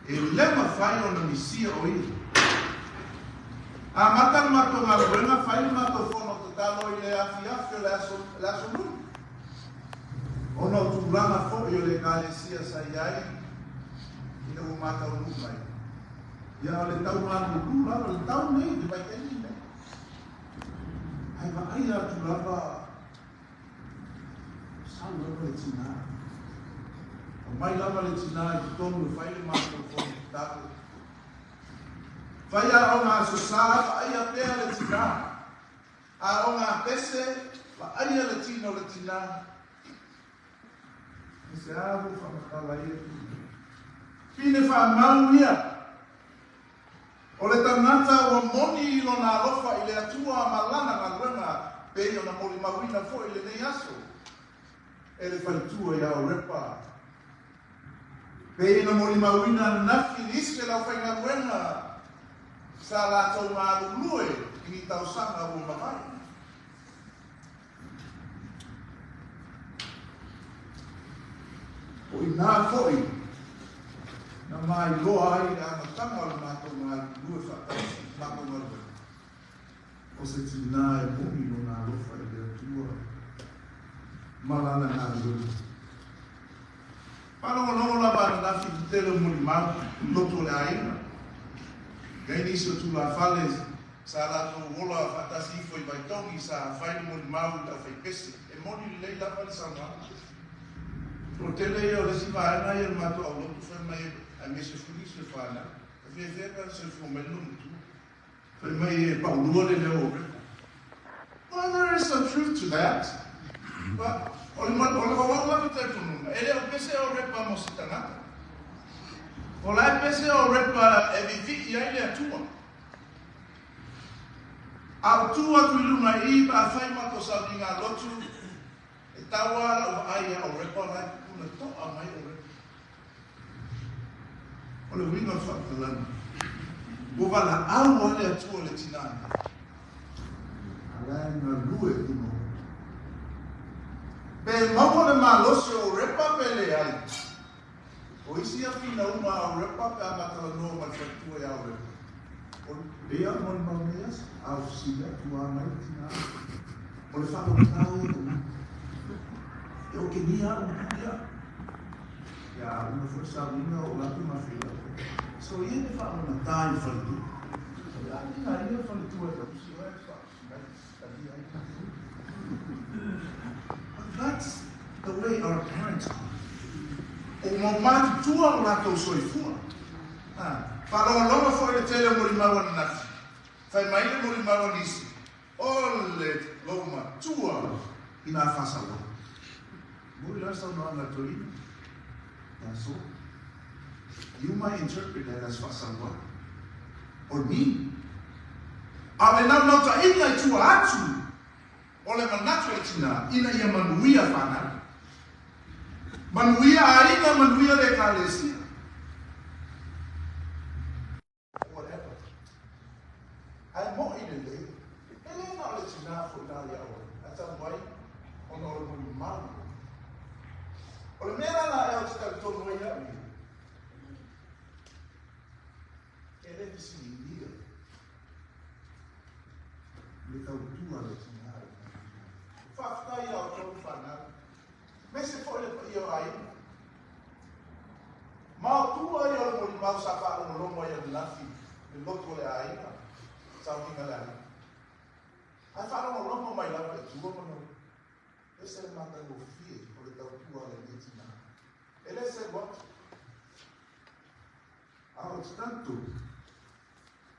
e le mafai ona misia o ia. Amata le matou galuega, fai le matou fono tatalo i le afiafi o le aso, le aso Lulu. Ona o tulaga foi o le Ekalesia sa i ai ina ua mataunuu mai. Ia o le tau malulu lava, le tau nei, le vaitaimi nei. Ae vaaia atu lava, sau lava le tinā. Aumai lava le tinā i totonu e fai le matou fono tatalo. Fai aoga aso sa, vaaia pea le tinā. A o ngā pese, vaaia le tino o le tinā. E se a ua whaamatala ia Pine whaamau ia. O le tagata ua moni i lona alofa i le Atua ma lana galuega, pei ona molimauina foi i lenei aso e le faletua ia Orepa. Pei ona molimauina ananafi nisi o le aufaigaluega sa latou galulue i ni tausaga ua mavae. O i inā foi na mailoa ai le amataga o le matou galulue faatasi, matou galuega. O se tinā e moni lona alofa i le Atua ma lana galuega. Faalogologo lava ananafi i le tele o molimau i lotu o le aiga. I ai nisi o tulafale sa latou ola faatasi ifo i Vaitogi sa fai le molimau i le aufaipese. E moni lelei lava le saunoaga. Toatele ia o le isi vaega ia o le matou aulotu fai mai aemaise foi nisi o fanau. E fiafia pe ana soifua mai le loomatua. Fai mai e paulua le leo o Repa. Well, there is some truth to that. But o le, o le o au lava talitonuga, e le o pese o Repa mo se tagata. O la e pese o Repa e vivii ai le Atua. A o tu atu i luga i i pe afai matou sauniga a lotu, e tau a lau vaai ia o Repa la e pupuna to'a mai o Repa. O le uiga o le faamatalaga, ua valaau a le Atua le tinā nei, a la e galue i luga o outou. Pe maua le malosi o Orepa pe leai, o isi ia finauga a Orepa pe a matalanoa ma le faletua ia Orepa, o lea molimau nei aso, a o fesili atu a mai le tinā, o le faalogotā ia o te E okegia au ma ia. Ia uma foi sauniga o latou mafeiloai. So ia le faalogotā i le faletua. O le a lea ia le faletua e tausi oe mai talia ai tatou. But that's the way our parents are. O mau matutua o latou soifua. Faalogologo foi le tele o molimau ananafi. Fai mai le molimau a nisi, O le lou matua i nā faasaoa. Moni la le saunoaga a Toeaina, That's all. You might interpret that as faasaoa or mean. A o le naunautai i tua atu o le manatu o le tinā ina ia manuia fanau. Manuia aiga, manuia le Ekalesia. Whatever. Ae moʻi lelei, e le na o le tinā foi la ia oe, ae talu ai ona o le molimau. O le mea la la ea ou te talitonu ai au ia, e le fesiligia le tautua a le tinā i le Faafetai ia outou fanau, aemaise foi le paia o aiga. Ma o tua ia o le molimau sa faalogologo ai ananafi i le lotu o le aiga, sauniga a le aiga. Ae faalogologo mai lava i tua ma le ese le matagofie o le tautua a lenei tinā. E le selu atu. A o te talitonu,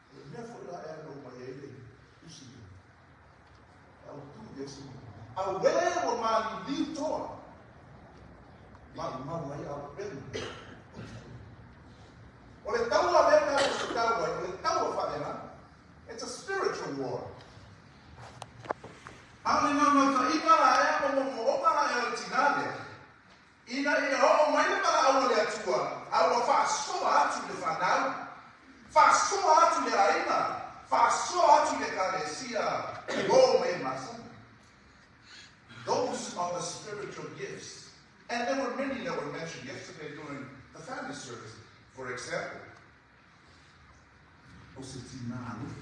o le mea foi la e ano mai ai le tusi lea, e autu i ai se molimau. Auē ua maliliu toa, maumau ai auupega o le taua. O le taua lea tatou te tau ai, o le taua faaleagaga. It's a spiritual war. A o le naunautaiga la ea ma moomooga la ea o le tinā lea, ina ia oo mai le valaau a le Atua, a ua faasoa atu i le fanau, faasoa atu i le aiga, faasoa atu i le Ekalesia, o mea masani. Those are the spiritual gifts. And there were many that were mentioned yesterday during the family service. For example, o se tinā alofa.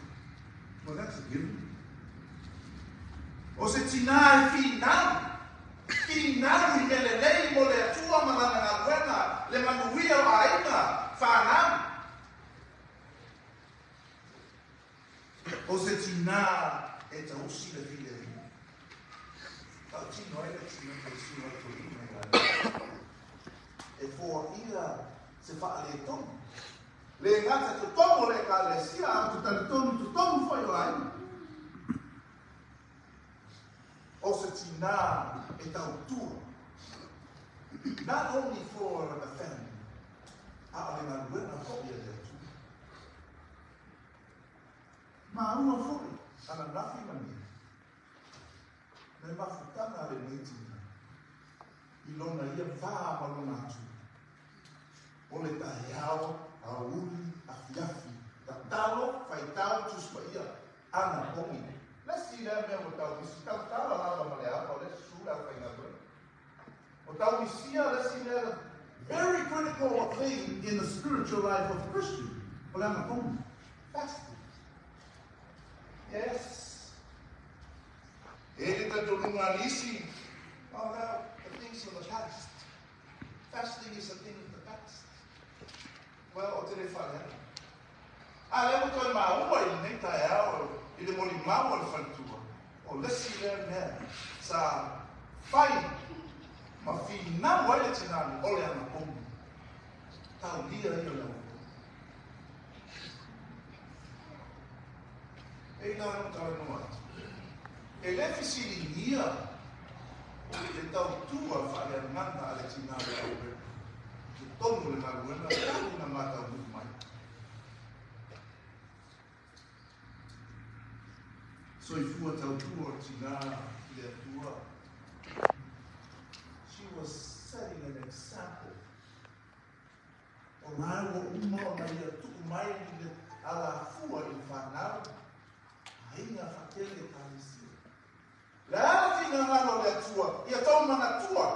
Well, that's a given. O se tinā e finau, finau i mea lelei mo le Atua ma lana galuega, le manuia o aiga, fanau. O se tinā e tausi le filemu. Tautino ai le tina tausiga o le tolima ia ia. E foaia se faaletonu. Le gata i totonu o le Ekalesia, a o te talitonu i totonu foi o aiga. O se tinā e tautua, not only for the family, a o le galuega foi a le Atua. Maua foi ananafi ma nei, le mafutaga a lenei tinā i lona ia va ma lona Atua. O le taeao, aoauli, afiafi, tatalo, faitau, Tusi Paia, anapogi. Le isi lea mea ua tau misi, tautala lava ma le ava, o lea susu le aufaigaluega. O tau misia le isi lea very critical thing in the spiritual life of Christian, o le anapogi, fasting. Yes. E le talitonuga a nisi, oh, that, the things of the past. Fasting is a thing of the past. Well, o te le faaleaga. A lea ua toe maua i lenei taeao i le molimau a le faletua, o le isi lea mea sa fai ma finau ai le tinā nei, o le anapogi. Taulia ia o le anapogi. E i la na talanoa atu, e le fesiligia le tautua faaleagaga a le tinā le auupega i totonu o le galuega talu ona mataunuu mai. Soifua tautua o le tinā i le Atua. She was setting an example. O lāua uma ona ia tuu mai le alafua i le fanau, aiga faatele Ekalesia. Le a le finagalo o le Atua ia tou manatua,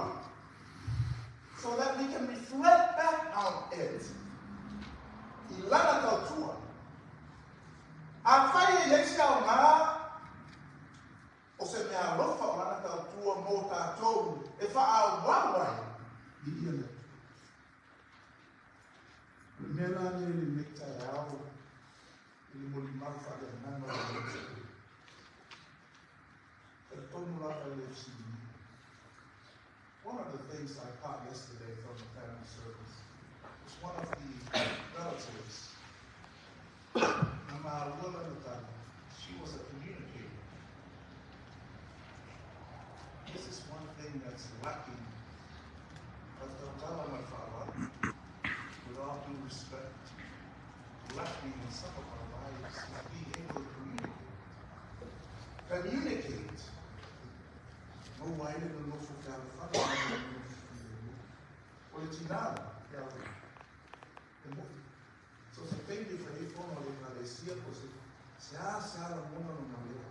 so that we can reflect back on it i lana tautua. Afai e i ai se aoga, o se mea alofa o lana tautua mō tātou e faaauau ai i ia le Atua. O le mea la lea i lenei taeao i le molimau faaleagaga o le Atua. Talitonu lava i le fesiligia. One of the things I caught yesterday from the family service was one of the relatives na maua lana tala, she was a communicator. This is one thing that's lacking o le tautala ma le faaaloalo, with all due respect, lacking in some of our lives is being able to communicate. Communicate. Maua ai le nonofo fealofani ma le nonofo filemu. O le tinā e alofa. E moni. So se taimi e fai ai fono a le Ekalesia po o se seasea lagona lona leo.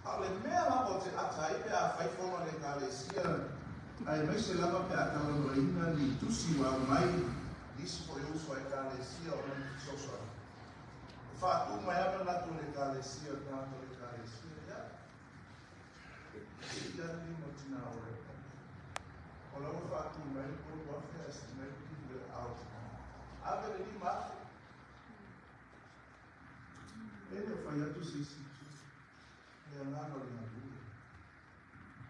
A o le mea lava ou te ata ai pe a fai fono a le Ekalesia, aemaise lava pe a talanoaina ni tusi ua aumai nisi foi uso a Ekalesia ona ni fesoasoani. E faatu mai lava manatu o le Ekalesia, o le tagata o le Ekalesia, ia, e i ala lima o tinā o le. O lau whaatu mai, ko wafe a si mai ki le au. Ave le 5,000. E le whai atu se isi tu. E angana o le ngalue.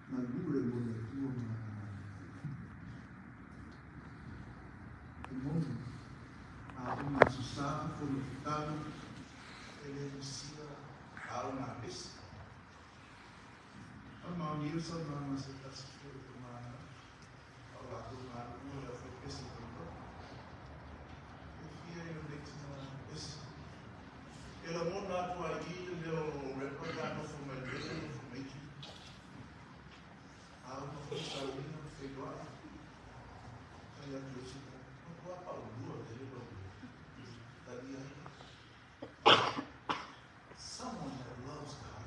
Ngalue mo le tua ma ngana. E moni. A o ngā susa, fono fitano, e le misia, a o ngā pesi. A mauni o sa mana se tasi fo i te mana. O la tō ngā rua e whai pesi i te E fia i o leitina pesi. E la mona atu ai i le leo o repa ka nofo mai le nofo mai ki. A o nofo sauina o whenua. Kai atu e sika. No kua pa o lua te leo. Tali ai. Someone that loves God.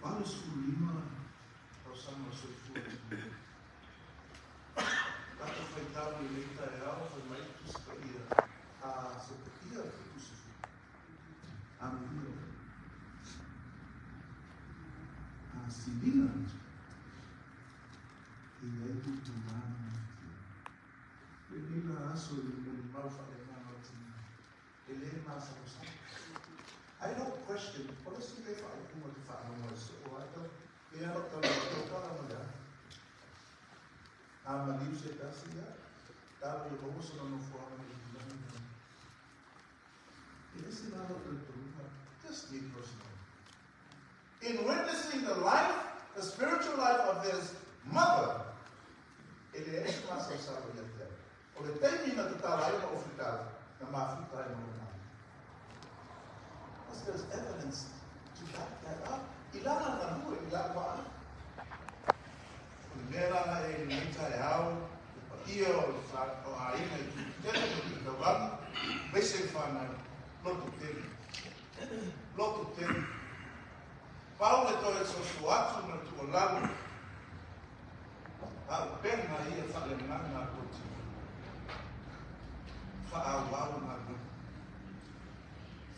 85 tausaga o soifua. Tata whaitau i leita e ao, whai mai tusi pa ia. A se pa ia 70. A mia. A silina. E ai tu tu mana. E nei la aso i mo ni mau whae ngā o tina. E le masa o sa. I don't question, o le si le whae kuma te whaanonga se o ai tau, e alo tau la tau kala ma lea. A maliu se tasi ia, talo i maua sa no fuanga i tulaga. E le se lalo tau tolunga, just me personally. In witnessing the life, the spiritual life of his mother, e le ese masa o sa o ia te au. O le teimi na te tala ai ma o fitala, na mafuta ai ma o nā. Because there's evidence to back that up. I lana ngalue, i lana waa. O le mea lana e le meita e au, le paia o le o aina i tu tele me te tauranga, meise i whanau, loto tele. Loto tele. Pau le toe soso atu ma le tuualalo, a upenga ia whalemanga a koti. Whaawau ngā rua.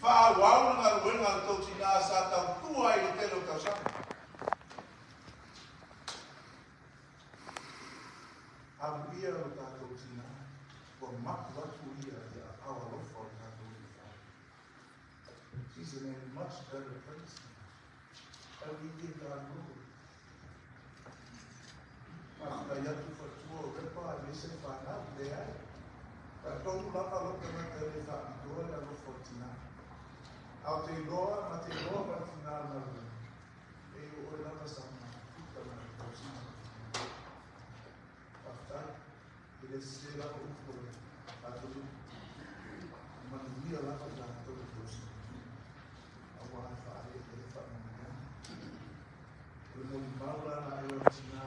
Whaawau ngā ruenga a tō tina sa tau tua i le tele o tausaga. Amu ia o tātou tina, ua mapu atu ia i a au alofa o tātou i whai. She's in a much better place now. And we give God glory. Whakatai atu whatua o repa a mese whanau, le ai. Ka tonu lapa loka na te le whaapitoa le alofa o tina. Au te iloa, ma te iloa ma tina na rua. E o oe lava sa ngā puta na te tausina. Whakatai, e le se lava upo le tātou. Manuia lava tātou le tausina. A wā whaare e le whaamana. O le moni maura na e o tina,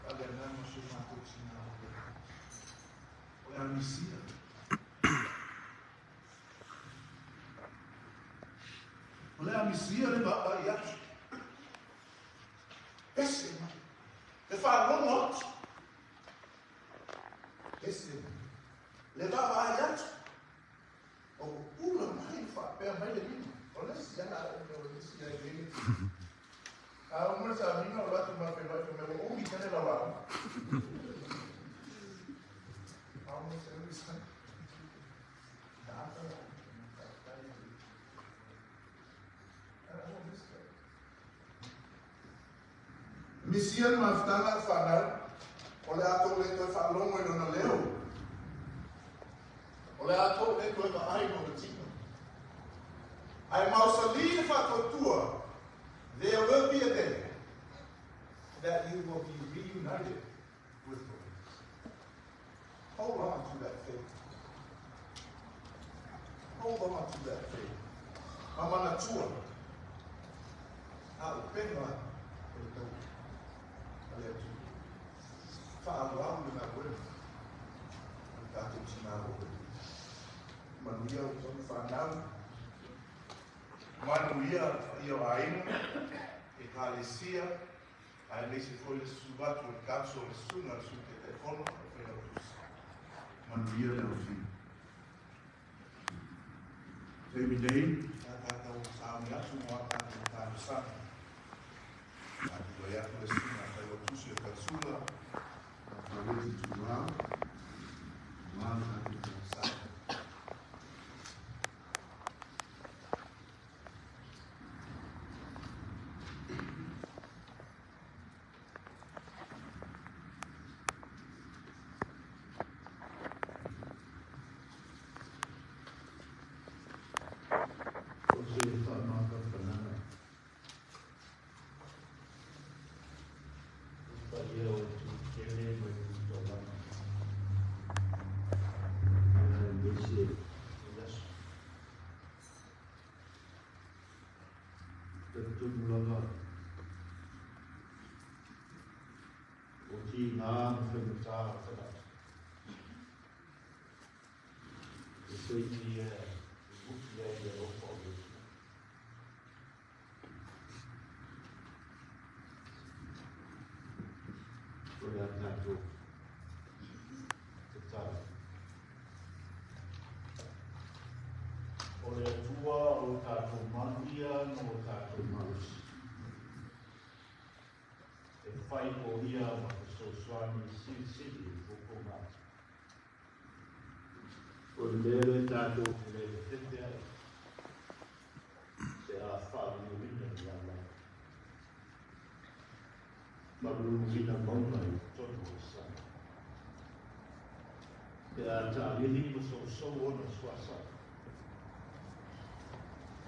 a le ananga so mātou tina o le. O le amisia. O le amisia le baba i atu. Ese mai. Le whaanongo atu. Ese mai. Le baba i atu. O ula mai whaapea mai le lima. O le si ana o le o le si ai le. A o mo sa mina o latu ma pe mai me o mi tene la wa. A o mo sa mi sa. Da ta la. Misia mafutanga whanau, o le ato le toe whaalongo i lona leo. O le ato le toe vaai mo le tino. Ai mausali le whaatotua, there will be a day that you will be reunited with the Lord. Hold on to that faith. Hold on to that faith. Mamana tua. A upenga o le tau. A le atu. Whaawau le ngā wena. O le tātou tina o le. Manuia o tonu whanau. Manuia i o aina. E kālesia. A e leise foi le suatu o le kauso o le sunga le su te te fono. E whaina o tusi. Manuia le au whiu. Taimi nei, tā tātou saoni atu mo a tātou tātou sana. Tā te toi atu le sunga, tai o tusi o aemaise lenei aso. Talitonu lava o tiga ma faigata o tagata. E taimi ia e muti ai le alofa o le Atua. O le a tatou tatalo. O le Atua o lo tatou manuia ma lo tatou malosi. E fai o ia ma fesoasoani silisili i outou mata. O le mea lea tatou te le fefefe ai, pe a faaliliuina i le lalolagi, maluluina mauga i totonu o le sami, pe a taalili ma sousou ona suasau,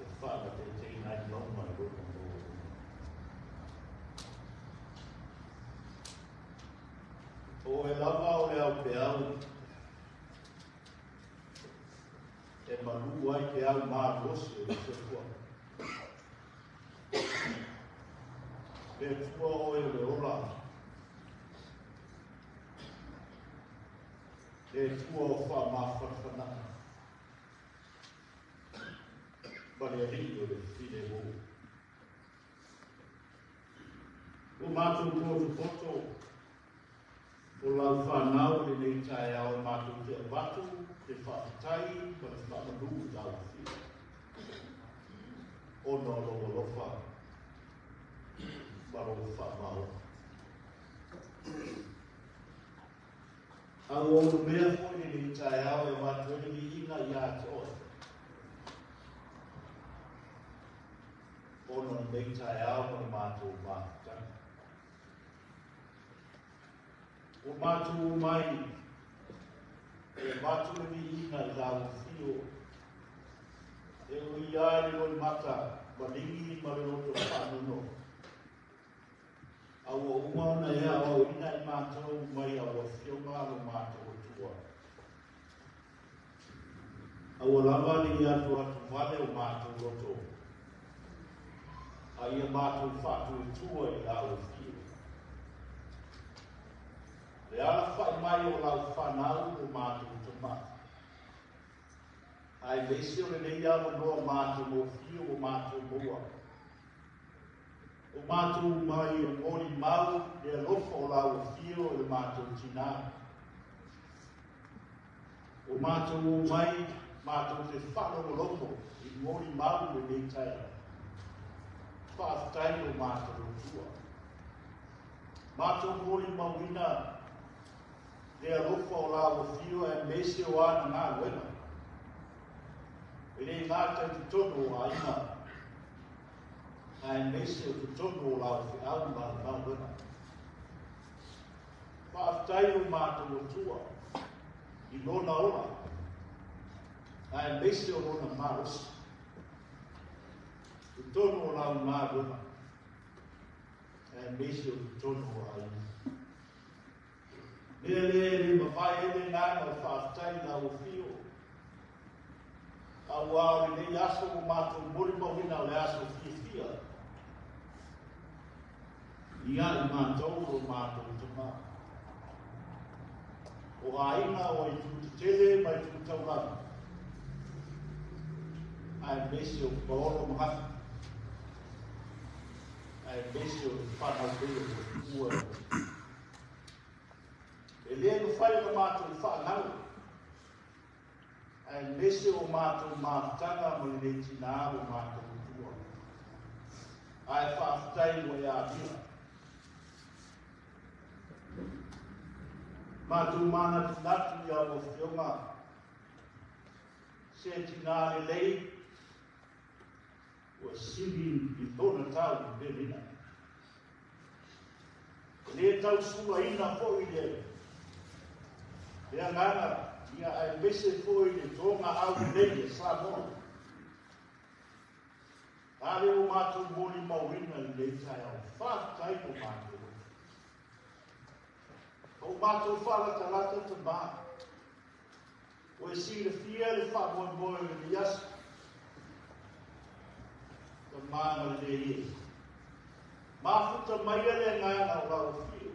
e faalateteina ai mauga i lona maualuga. O oe lava o le aupeau e malū ai peau malosi o le soifuaga. Le Atua oe o le ola, le Atua o faamafanafanaga, ma le Alii o le filemu. Ua matou potopoto o lau fanau i lenei taeao e matou te avatu le faafetai ma le faamanu i lau Afioga, ona o lou alofa ma lou faamaoni. A ua ulumea foi lenei taeao e avatu ai le viiga ia te oe, ona o lenei taeao ma le matou mafutaga. Ua matou omai e avatu le viiga i lau afio, e ui ai le loimata maligi ma le loto faanoanoa. A ua uma ona e aoaoina i matou mai au afioga lo matou Atua. Aua lava ne i atuatuvale o matou loto, a ia matou faatuatua i lau afio. Le alafai mai o lau fanau o matou tama, aemaise o lenei avanoa matagofie ua matou maua. O matou mai e molimau le alofa o lau afio i le matou tinā. O matou omai matou te faalogologo i molimau lenei taeao. Faafetai lo matou Atua. Matou molimauina le alofa o lau afio aemaise o ana galuega. E le gata i totonu o aiga, aemaise o totonu o lau feau ma lau galuega. Faafetai lo matou Atua i lona ola, aemaise o lona malosi. Totonu o lau galuega, aemaise o totonu o aiga. Mea lea e le mavae ai le agaga o faafetai i lau afio. Aua o lenei aso ua matou molimauina o le aso fiafia ia i matou lo matou tama. O aiga o itu tetele ma itu taulaga, aemaise o paolo ma gafa, aemaise o le fanau pele o tua. E le mafai ona matou faagalo, aemaise o matou mafutaga ma lenei tinā ua matou matua. Ae faafetai ua e alia. Matou manatunatu i au afioga, se tinā lelei ua sili i lona tau i Pelina. E le tausulaina foi le agaga, ia aemaise foi le togaau lelei a Samoa. A lea ua matou molimauina i lenei taeao, faafetai lo matou. O matou faalatalata tama, Ua e silafia le faamoemoe o lenei aso, Tama galilei e. Mafuta maia le agaga o lau afio.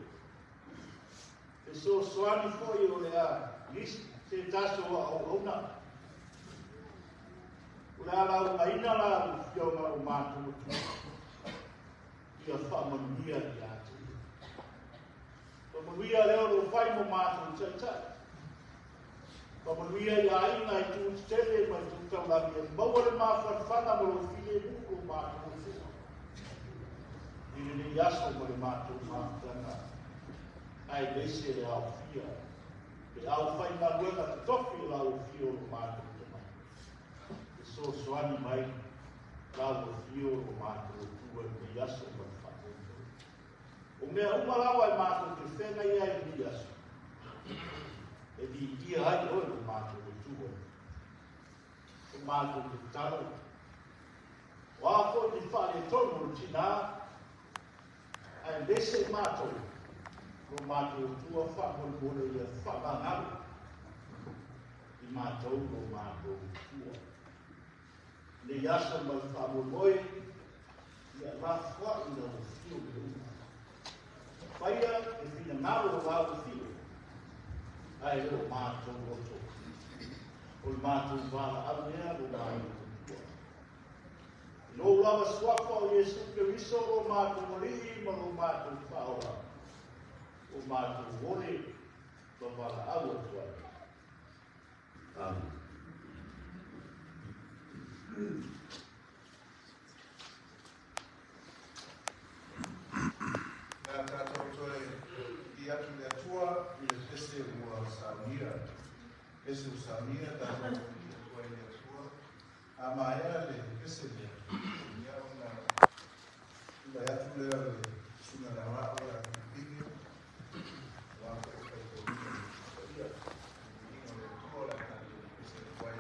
Fesoasoani foi o le a nisi se tasi o auauna. O le a laugaina lau afioga o matou Atua. Ia faamanuia ia te ia. Faamanuia lea o lo o fai mo matou taitai. Faamanuia i aiga i tu tetele ma i tu taulagi e maua le mafanafana ma lou filemu lo matou Atua. I lenei aso ma le matou mafutaga, aemaise le aofia le aufaigaluega totofi o lau afio lo matou Tamai. Fesoasoani mai lau afio lo matou Atua i lenei aso ma le faamoemoe. O mea uma lava e matou te feagai ai i lenei aso, e viia ai oe lo matou Atua. O matou tatalo, o a foi ni faaletonu o le tinā, aemaise i matou, lo matou Atua faamolemole ia faamagalo i matou lo matou Atua. Lenei aso ma le faamoemoe, ia lafoai lau afio mea uma. Faia le finagalo o lau afio, ae le o matou loto. O le matou valaau lea lo matou Atua. I lou lava suafa o Iesu Keriso lo matou Alii ma lo matou Faaola, o matou ole ma valaau atu ai. Amen. Le a tātou toe i atu le Atua i le pese ua saunia. Pese ua saunia, tātou i atua i le Atua. A maea le pese lea, ia ona tulai atu lea le susuga i le Aoao ia Pine, aua foi le faitauina o le Tusi Paia. Viiga o le Atua o le a tatou pese atu ai.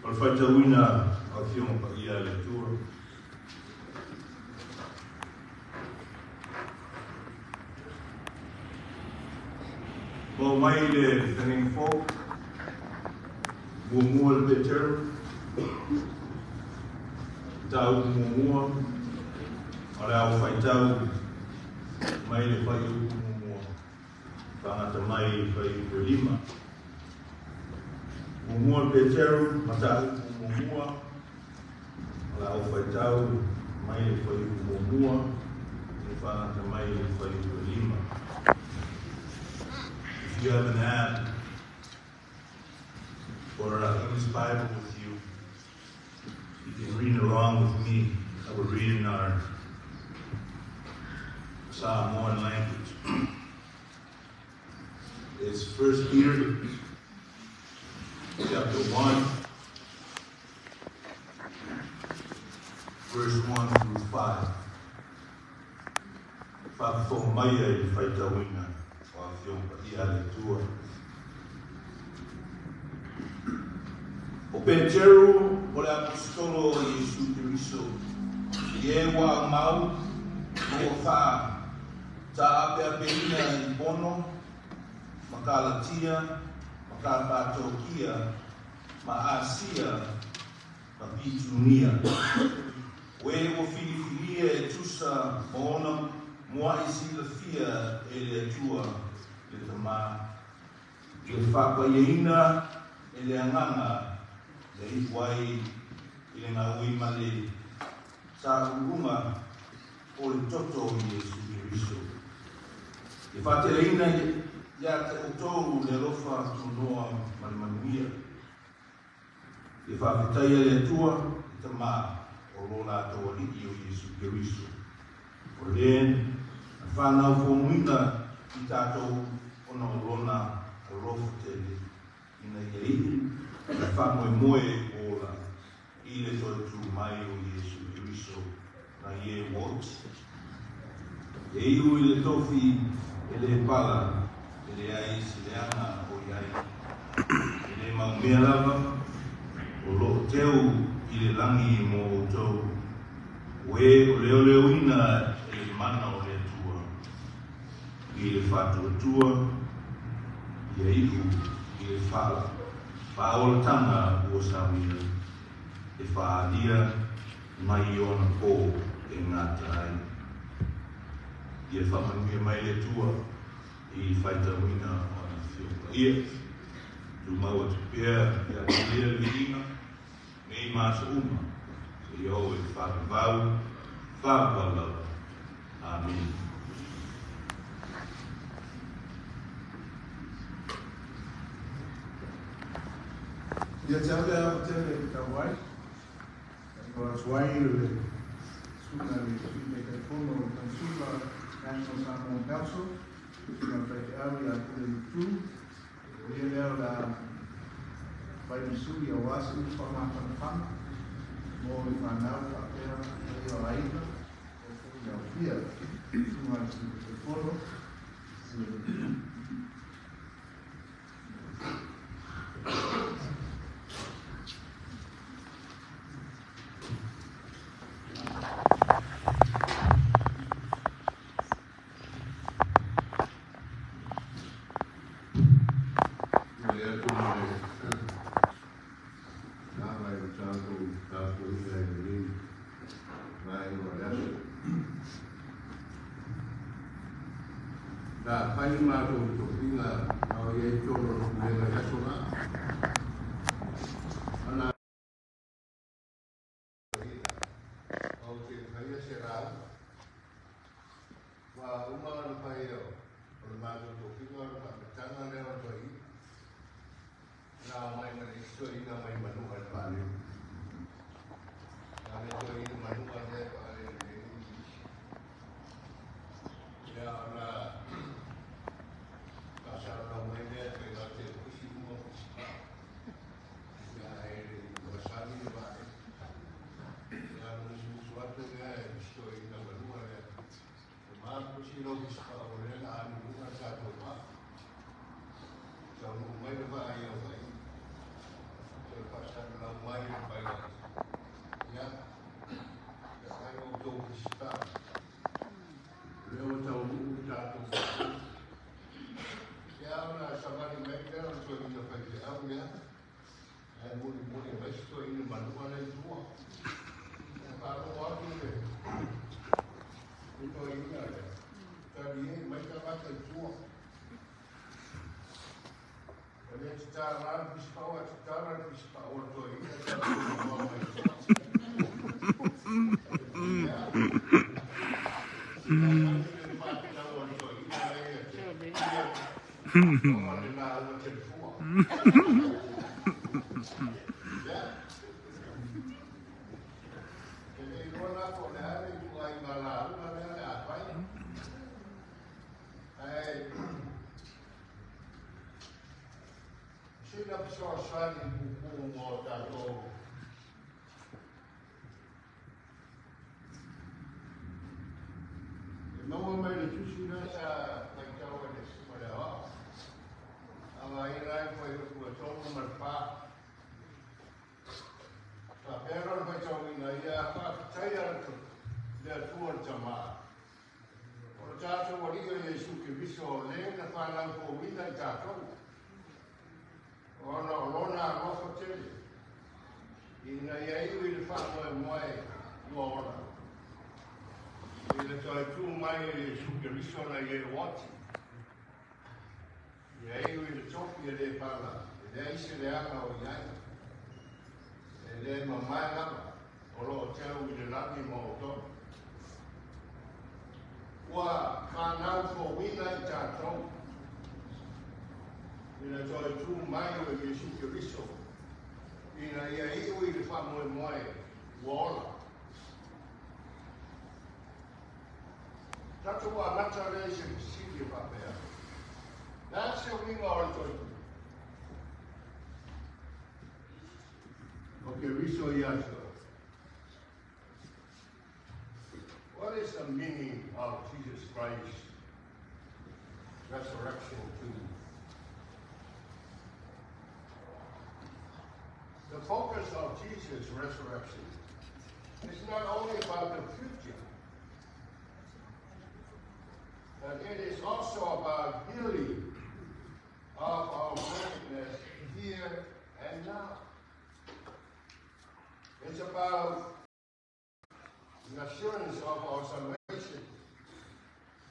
O le faitauina o Afioga Paia a le Atua. Maua mai le Feagaiga Fou, muamua le Peteru, mataupu muamua, o le a ou faitau Mai le fuaiupu muamua faagata mai i le fuaiupu e lima. Muamua Peteru, mataupu muamua, o le a ou faitau mai le fuaiupu muamua e faagata mai i le fuaiupu e lima. If you have an app or an English Bible with you, you can read along with me. I will read in our Samoan language. It's 1 Peter chapter 1, verse 1 through 5. Faafofoga maia i le faitauina o Afioga Paia a le Atua. O Peteru o le Aposetolo o Iesu Keriso, i e ua aumau ma ua faataapeapeina i Pono ma Kalatia ma Kapatokia ma Asia ma Pitunia, o e ua filifilia e tusa ma ona muaʻi silafia e le Atua le Tamā, i le faapaiaina e le Agaga ia iu ai i le gaui ma le saʻuluʻuga o le toto o Iesu Keriso. Ia faateleina ia te outou le alofa tunoa ma le manuia. Ia faafetaia le Atua le Tamā o lo latou Alii o Iesu Keriso, o le na fanau fonuina i tatou ona o lona alofa tele, ina ia iu le faamoemoe ola i le toe tu mai o Iesu Keriso nai e ua oti. E iu i le tofi e le pala, e leai se leaga o i ai, e le maumea lava, o loo teu i le lagi mo outou, o e o leoleoina e le mana o le Atua, i le faatuatua ia iu i le faaolataga ua saunia, e faaalia mai i ona po e gata ai. Ia faamanuia mai le Atua i le faitauina o ana Afioga Paia. Tumau atu pea ia te ia le viiga nei ma aso uma, seia oo i le faavavau, faavavau lava. Amene. Ia te au le ava tele e tau ai, e o atu ai le susuga i le Sui Taitaifono o le Kansula National Samoan Council, susuga i le Faifeau ia Pule Lutu, o ia lea o le a fai ma sui aua se upu faamafanafana mo le fanau faapea paia o aiga o foi i aofia. Susuga i le Sui Taitaifono, Pule Lutu. Momoli atu le agaga i le tatou tapuaiga i lenei vaega o le aso. Sa fai le matou tofiga a o i ai totonu o le Pulega i aso la. Ana ou te faia se lauga. Ua uma ona fai o le matou tofiga o le faamatalaga lea o le toeaina. Na omai ma le isi toeaina mai Manua i le vaalele. Na le toeaina Manua lea e vaalele nei i Igilisi. Ia ona faasalalau mai lea pe na te pusi uma pusi paa. Ia ae le i masani le vaalele. Ia ona musumusu atu lea e isi toeaina Manua lea. E ma pusi lau pusi paa o lea na alu i luga le tatou vaa. Taunuu mai le vaa i Havaii. Toe faasalalau mai le pilot. Ia, ia fai outou pusi paa. O lea ua taunuu le tatou vaa. Ia ona savali mai lea o le toeaina faifeau lea. Ae mulimuli mai si toeaina Manua lea i tua. Ia faalogo atu le toeaina lea. Tali e mai tagata i tua. O le tatala le fisipao, a tatala le fisipao o le toeaina sa tuuloa mai i tua. Ia. Ia mai le faatatau a le toeaina lea ia te ia. O le lauga telefua. Ia. E le iloa la po o le a le ituaiga lauga lea o le a fai. Ae sina fesoasoani puupuu mo tatou. E maua mai le tusi lea sa faitau e le Susuga i le Aoao. Afaina ai le fuaiupu e 3 ma le 4. Faapea lona faitauina, Ia faafetaia le Atua le Tama, o le tatou Alii o Iesu Keriso, o le na fanau fouina i tatou, ona o lona alofa tele, ina ia iu i le faamoemoe ua ola, i le toe tu mai o Iesu Keriso na ia e oti, ia iu i le tofi e le pala, e leai se leaga o i ai, e le mamae lava, o lo o teu i le lagi ma outou. Ua fanau fouina i tatou, i le toe tu mai o Iesu Keriso, ina ia iu i le faamoemoe ua ola. Tatou amata lea i se fesili e faapea, Le a se uiga o le toe tu? O Keriso ia te oe. What is the meaning of Jesus Christ's resurrection to you? The focus of Jesus' resurrection is not only about the future, but it is also about healing of our brokenness here and now. It's about the assurance of our salvation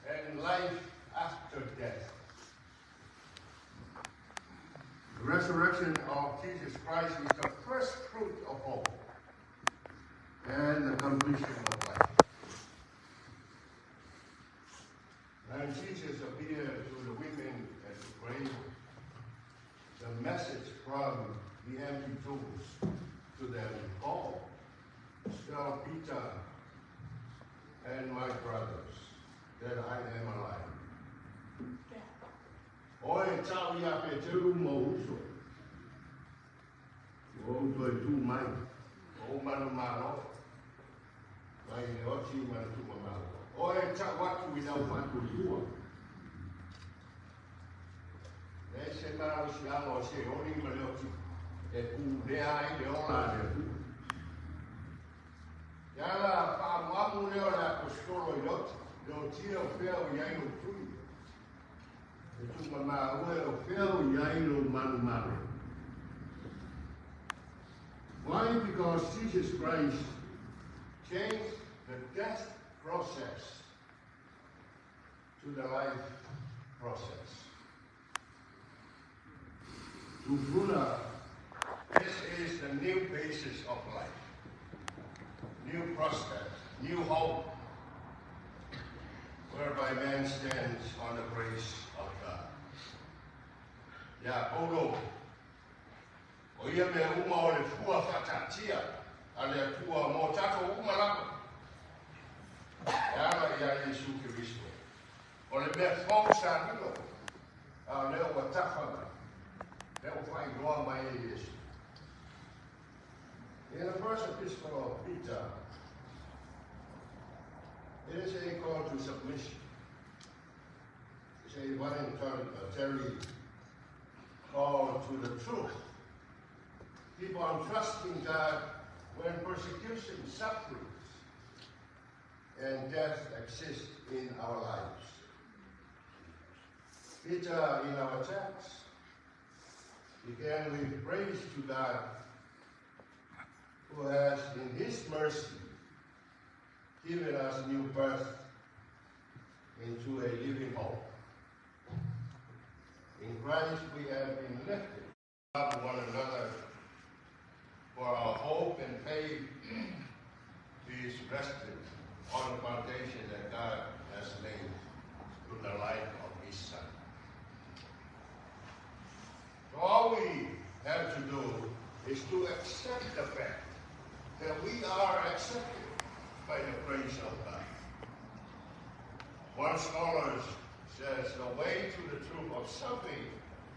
and life after death. The resurrection of Jesus Christ is the first fruit of hope and the completion of life. When Jesus appeared to the women at the grave, the message from the empty tombs to them, Go, tell Peter and my brothers that I am alive. Oe tau ia Peteru ma ou uso. Ua ou toe tu mai, o ou manumalo, mai le oti ma le tuumamalo. Oe tau atu i lau faatuliua. Leai se malosiaga o Seoli ma le oti e pulea ai le ola a le Atua. Ia ala faamuamu lea o le Aposetolo i le oti, le otia o fea o i ai lou tui. E tuumamā oe o fea o i ai lou manumalo. Why? Because Jesus Christ changed the death process to the life process. To Brunner, this is the new basis of life, new prospect, new hope, whereby man stands on the grace of God. Ia Paulo, o ia mea uma o le fua faataatia a le Atua mo tatou uma lava, e ala ia Iesu Keriso. O le mea fou sa lilo, a o lea ua tafa mai, lea ua faailoa mai e Iesu. In the first epistle of Peter, it is a call to submission. It's a voluntary call to the truth. Keep on trusting God when persecution, sufferings, and death exist in our lives. Peter, in our text, began with praise to God, who has, in his mercy, given us new birth into a living hope. In Christ we have been lifted up one another, for our hope and faith is rested on the foundation that God has laid through the life of His Son. So all we have to do is to accept the fact that we are accepted by the grace of God. One scholar says the way to the truth of something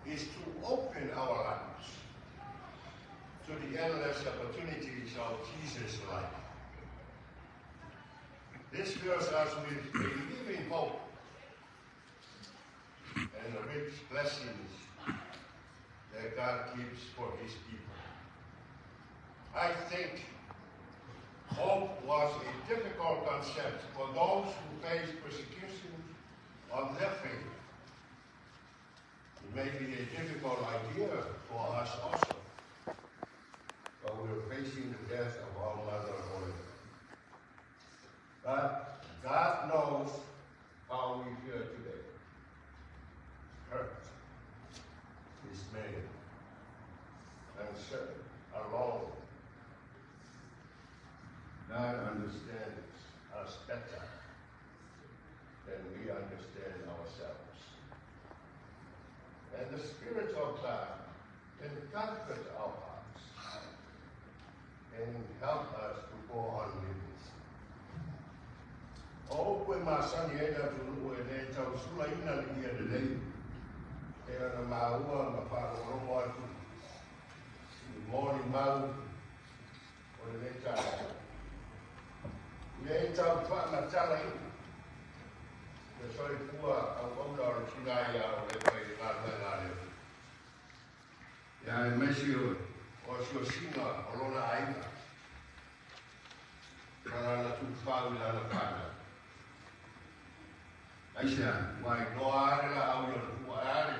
is to open our lives to the endless opportunities of Jesus' life. This fills us with a living hope and the rich blessings that God gives for His people. I think hope was a difficult concept for those who face persecution of their faith. It may be a difficult idea for us also, but we are facing the death of our mother Olive. But God knows how we feel today. Hurt, dismayed, uncertain, alone. God understands us better than we understand ourselves. And the Spirit of God can comfort our hearts and help us to go on living. O upu e masani ai le atunuu e lē tausulaina le ia lelei e ona maua ma faalogologo atu i molimau o lenei taeao. Le tau faamatalaina le soifua auauna o le tinā iā o le fai le galuega a le Atua. Ia aemaise o asiasiga o lona aiga ma lana tuufau i lana fanau. Aisea? Ua iloa lava le laau i ona fua ae a le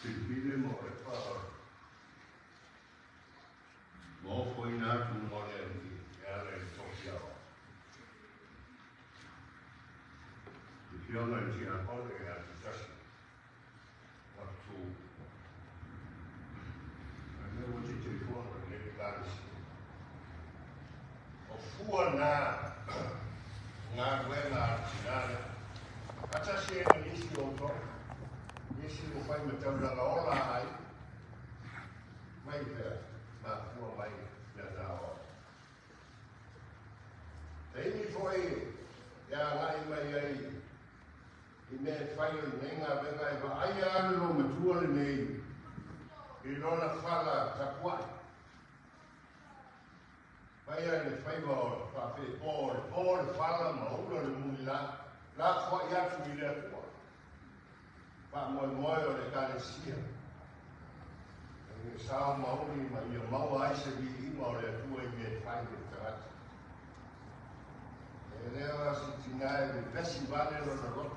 Filifili ma o le pa ma ofoina atu mo le alii e ala i le tofi aoao. Le Afioga i le Tiakono ia Tutasi Makutu. A lea ua Taitaifono i lenei Ekalesia. O fua na galuega a le tina lea, faatasi ai ma nisi o outou, nisi ua fai ma taulaga ola a aiga, mai fea mafua mai mea na o. Taimi foi e agai mai ai i mea e fai o lenei galuega e vaaia lava le loomatua lenei i lona fala tapuai. Faia le faiva o le faafepo o le po le fala ma ula le muli la, lafoai atu i le Atua. Faamoemoe o le Ekalesia ina ia sao maoli ma ia maua ai se viiga o le Atua i mea e fai e le tagata. E le o se tina e vevesi vale lona loto,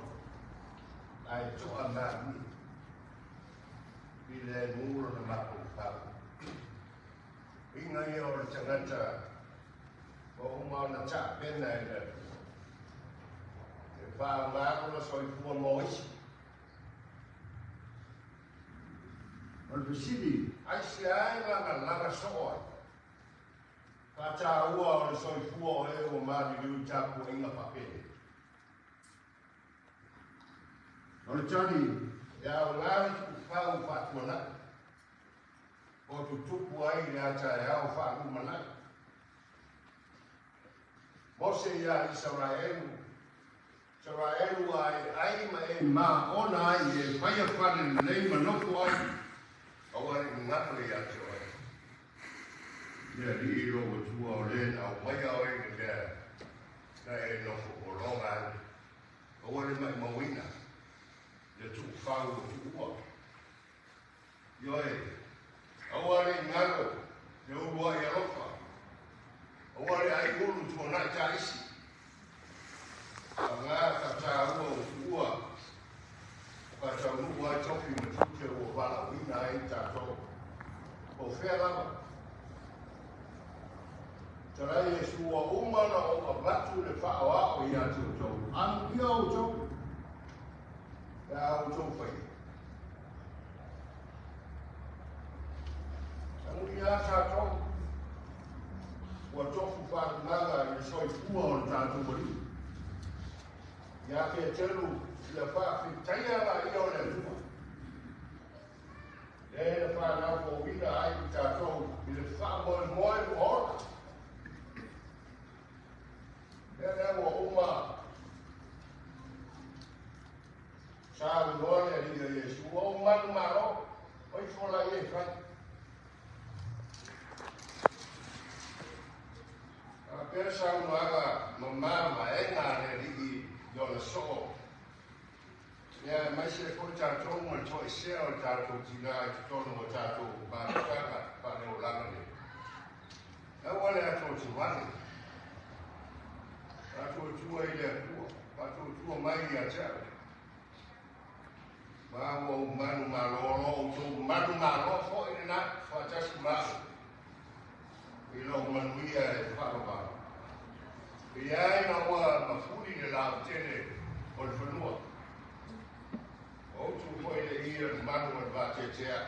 ae toa malie i le mu lona mafaufau. Uiga ia o le tagata ua uma ona tapena e le Atua e faaaoga lona soifua mo isi. O le fesili, aisea e lagalaga soo ai faataua o le soifua o e ua maliliu i tapuaiga faapenei? O le tali, e aoga le tuufau faatuanai, o tutupu ai le a taeao faalumanai. Mose iā Isaraelu, Isaraelu a e ai ma e maona ai e faia fale lelei ma nofo ai, aua ne i galo iā te oe. Le Alii lou Atua o le na aumaia oe i le mea na e nofo pologa ai, aua le maumauina le tuufau o tuua. Ioe, aua ne i galo le uluai alofa, aua le ai ulu tuanai taisi. Aoga ka taua o tuua, o ka taunuu ai tofi ma tiute ua valaauina ai tatou. Po o fea lava Talai e sua uma na o avatu le whaoa o ia te outou. Anu ia outou. Pe a outou whai. Anu ia tātou. Ua tofu whātungaga i le soifua o le tātou wali. Ia ke telu ia whaafitaia la ia o le atua. Le le whanau ko wina ai i tātou i le wha moe moe o. Le le ua uma sa unoa le ali ia Iesu. Ua umanu malo, oi fola ia i whai. A pera sa unoaga mamā maenga le ali i ona soo. Ia mai se foi tātou ma le toesea o le tātou tina i totonu o tātou mātutaga whāleolanga le. Aua le ato te wale. Tātou tua i le atua. Tātou tua mai i a te au. Ma ua umanu malolo, o tō manu malo fo i le nā, whaatasi malo. I lo manuia e whalomalo. I ai na ua mafuli le lau tele o le whanua. O tu foi le ia le manu o le vātetea.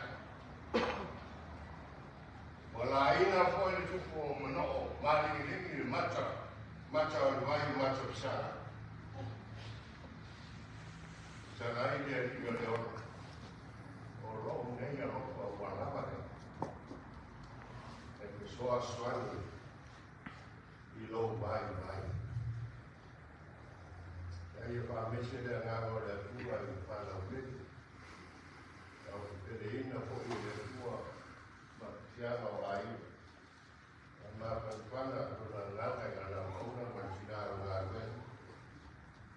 Wa la ina foi le tupu o manoo, malingilingi le mata, mata o le vai mata o sara. Sara i le ali o le olo. O loo nei a lofa ua lava le. E pesoa swani i lou vai vai. Ia ia whaamese le angāga o le atua i whanau lele. Au pele ina fo i le atua ma tiaga o ai. A māwhanwhana o na nganga i ngā mauna ma le whina o ngā rue.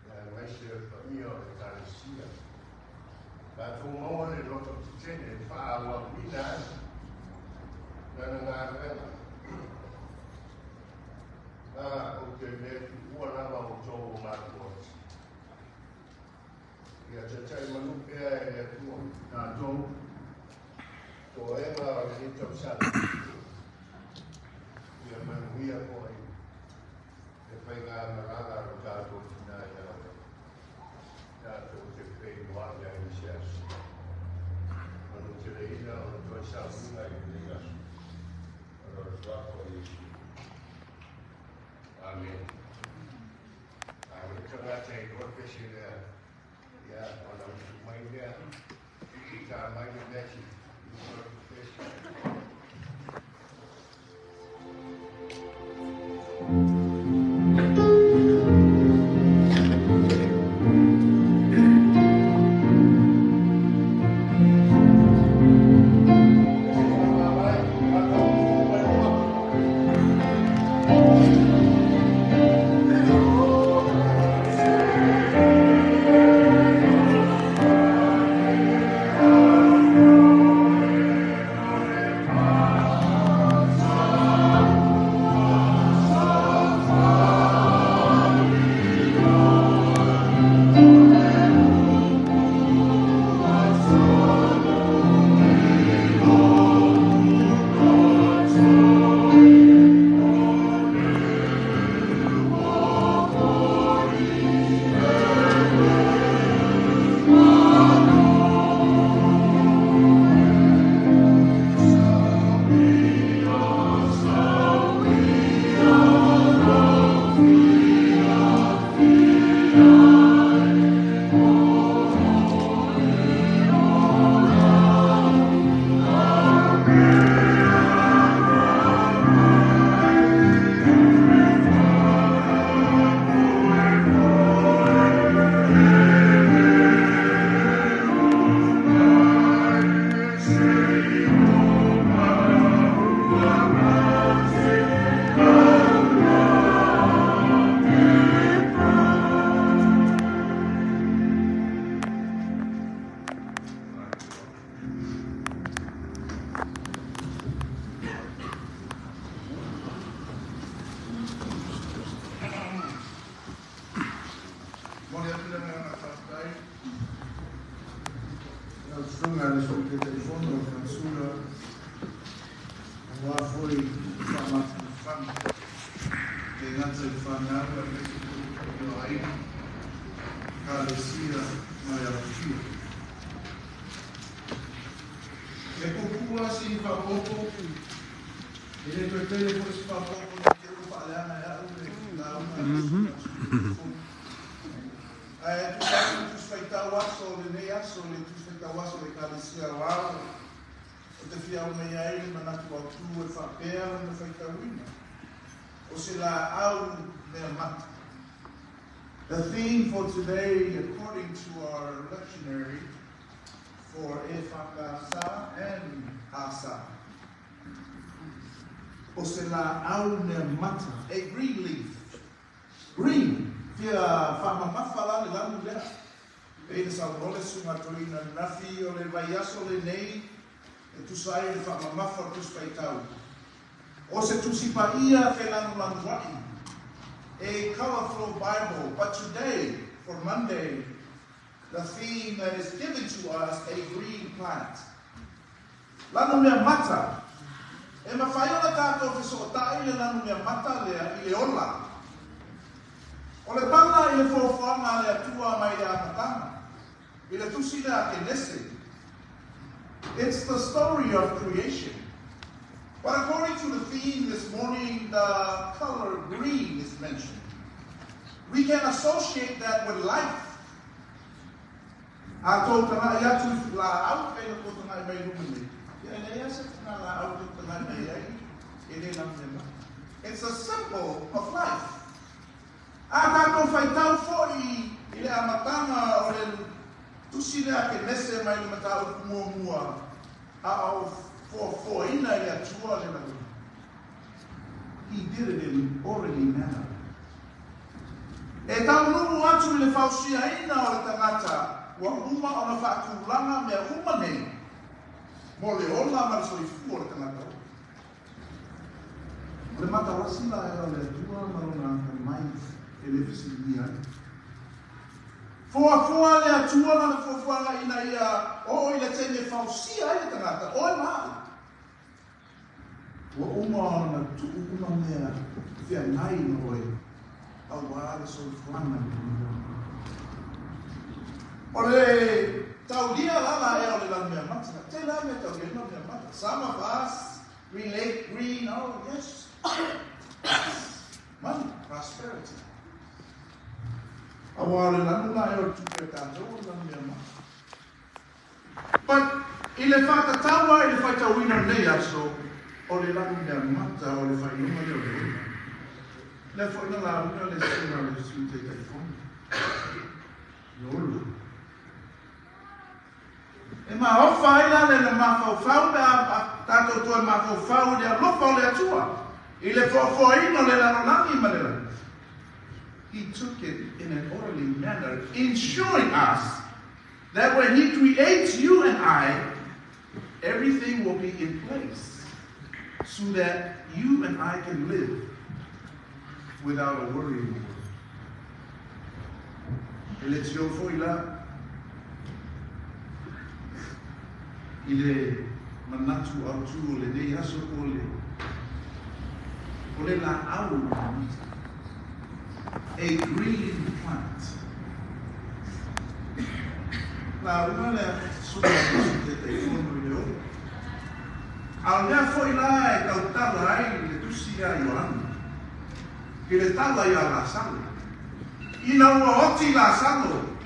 Ia maise o le whaia o le kānesia. Tātou maua le loto titene e whaa ua wina ai. Nana ngā ruenga. Nā o te le ua lava o tō mātua. Ia te tai manu pea e le atua. Tātou tō enga o le nita o sala. Ia manuia koe e whai ngā maranga o tātou tina i au. Tātou te whai noa ia i se aso. Manu te reina o le toi saunga i le aso. O le tuako i Iesu. Amen. Amen. Tangata i roa pese lea. Ia, ona utu mai lea. I tā mai le mesi. I roa pese. Sunga le sui te telefono, kansula, o wā foi wha matu whanga. Le gata i whanau a me se o aiga, ekalesia ma le alofia. E pupua si faapopo, e le toe tele foi se faapopo ne i te i ua faaleaga e au le lauga a le Ae tusa ai ma le Tusi Faitau Aso o lenei aso, le Tusi Faitau Aso o le Ekalesia Aoao, ou te fia aumaia ai le manatu autu e faapea lona faitauina, O se laau mea mata. The theme for today according to our lectionary for EFKS and ASA. O se laau mea mata, a green leaf. Green, fia faamamafa la le lanu lea. Pei na saunoa le Susuga Toeaina ananafi o le vaiaso lenei e tusa ai le faamamafa o le Tusi Faitau. O se Tusi Paia felanulanua'i, a colourful Bible, but today, for Monday, the theme that is given to us, a green plant. Lanu mea mata. E mafai ona tatou fesootai le lanu mea mata lea i le ola. O le tala i le foafoaga a le Atua mai le amataga, i le tusi lea a Kenese. It's the story of creation. But according to the theme this morning, the color green is mentioned. We can associate that with life. A tou tagai atu i laau pei na tou tagai mai i luma nei, ia e leai lava se na laau tou tagai mai ai e le lanu mea. It's a symbol of life. A tatou faitau foi i le amataga o le tusi lea a Kenese mai le mataupu muamua a o foafoaina e le Atua le lalolagi. He did it in orderly manner. E taunuu atu i le fausiaina o le tagata ua uma ona faatulaga mea uma nei mo le ola ma le soifua o le tagata ola. O le matawasi la ea o le Atua ma lona atamai e le fesiligia ai. Foafoa le Atua lana fuafuaga ina ia oo i le taimi e fausia ai le tagata, oe ma au. Ua uma ona tuu uma mea feagai ma oe aua le soifuaga i le lagi. O le taulia la la ea o le lanu mea mata. Tele lava mea taulia ai lanu mea mata. Some of us relate green, oh yes, money, prosperity. Aua o le lanu la ea o le tupe a tatou o le lanu mea mata. But i le whakatau ai i le whaitauina o lenei aso, o le lanu mea mata o le whainonga lea o le ola. Lea foi na lauga le susuga a le Sui Taitaifono, le ola. E maofa ai la le na mafaufau pe a tatou toe mafaufau i le alofa o le Atua, i le foafoaina o le lalolagi ma le lagi. He took it in an orderly manner, ensuring us that when He creates you and I, everything will be in place so that you and I can live without a worry in the world. E le tio foi la i le manatu autu o lenei aso o le o le laau a green plant. Lauga le Susuga a le Sui Taitaifono i le ola. A o le mea foi la e tautala ai le tusi ia Ioane, i le tala iā Lasalo. Ina ua oti Lasalo,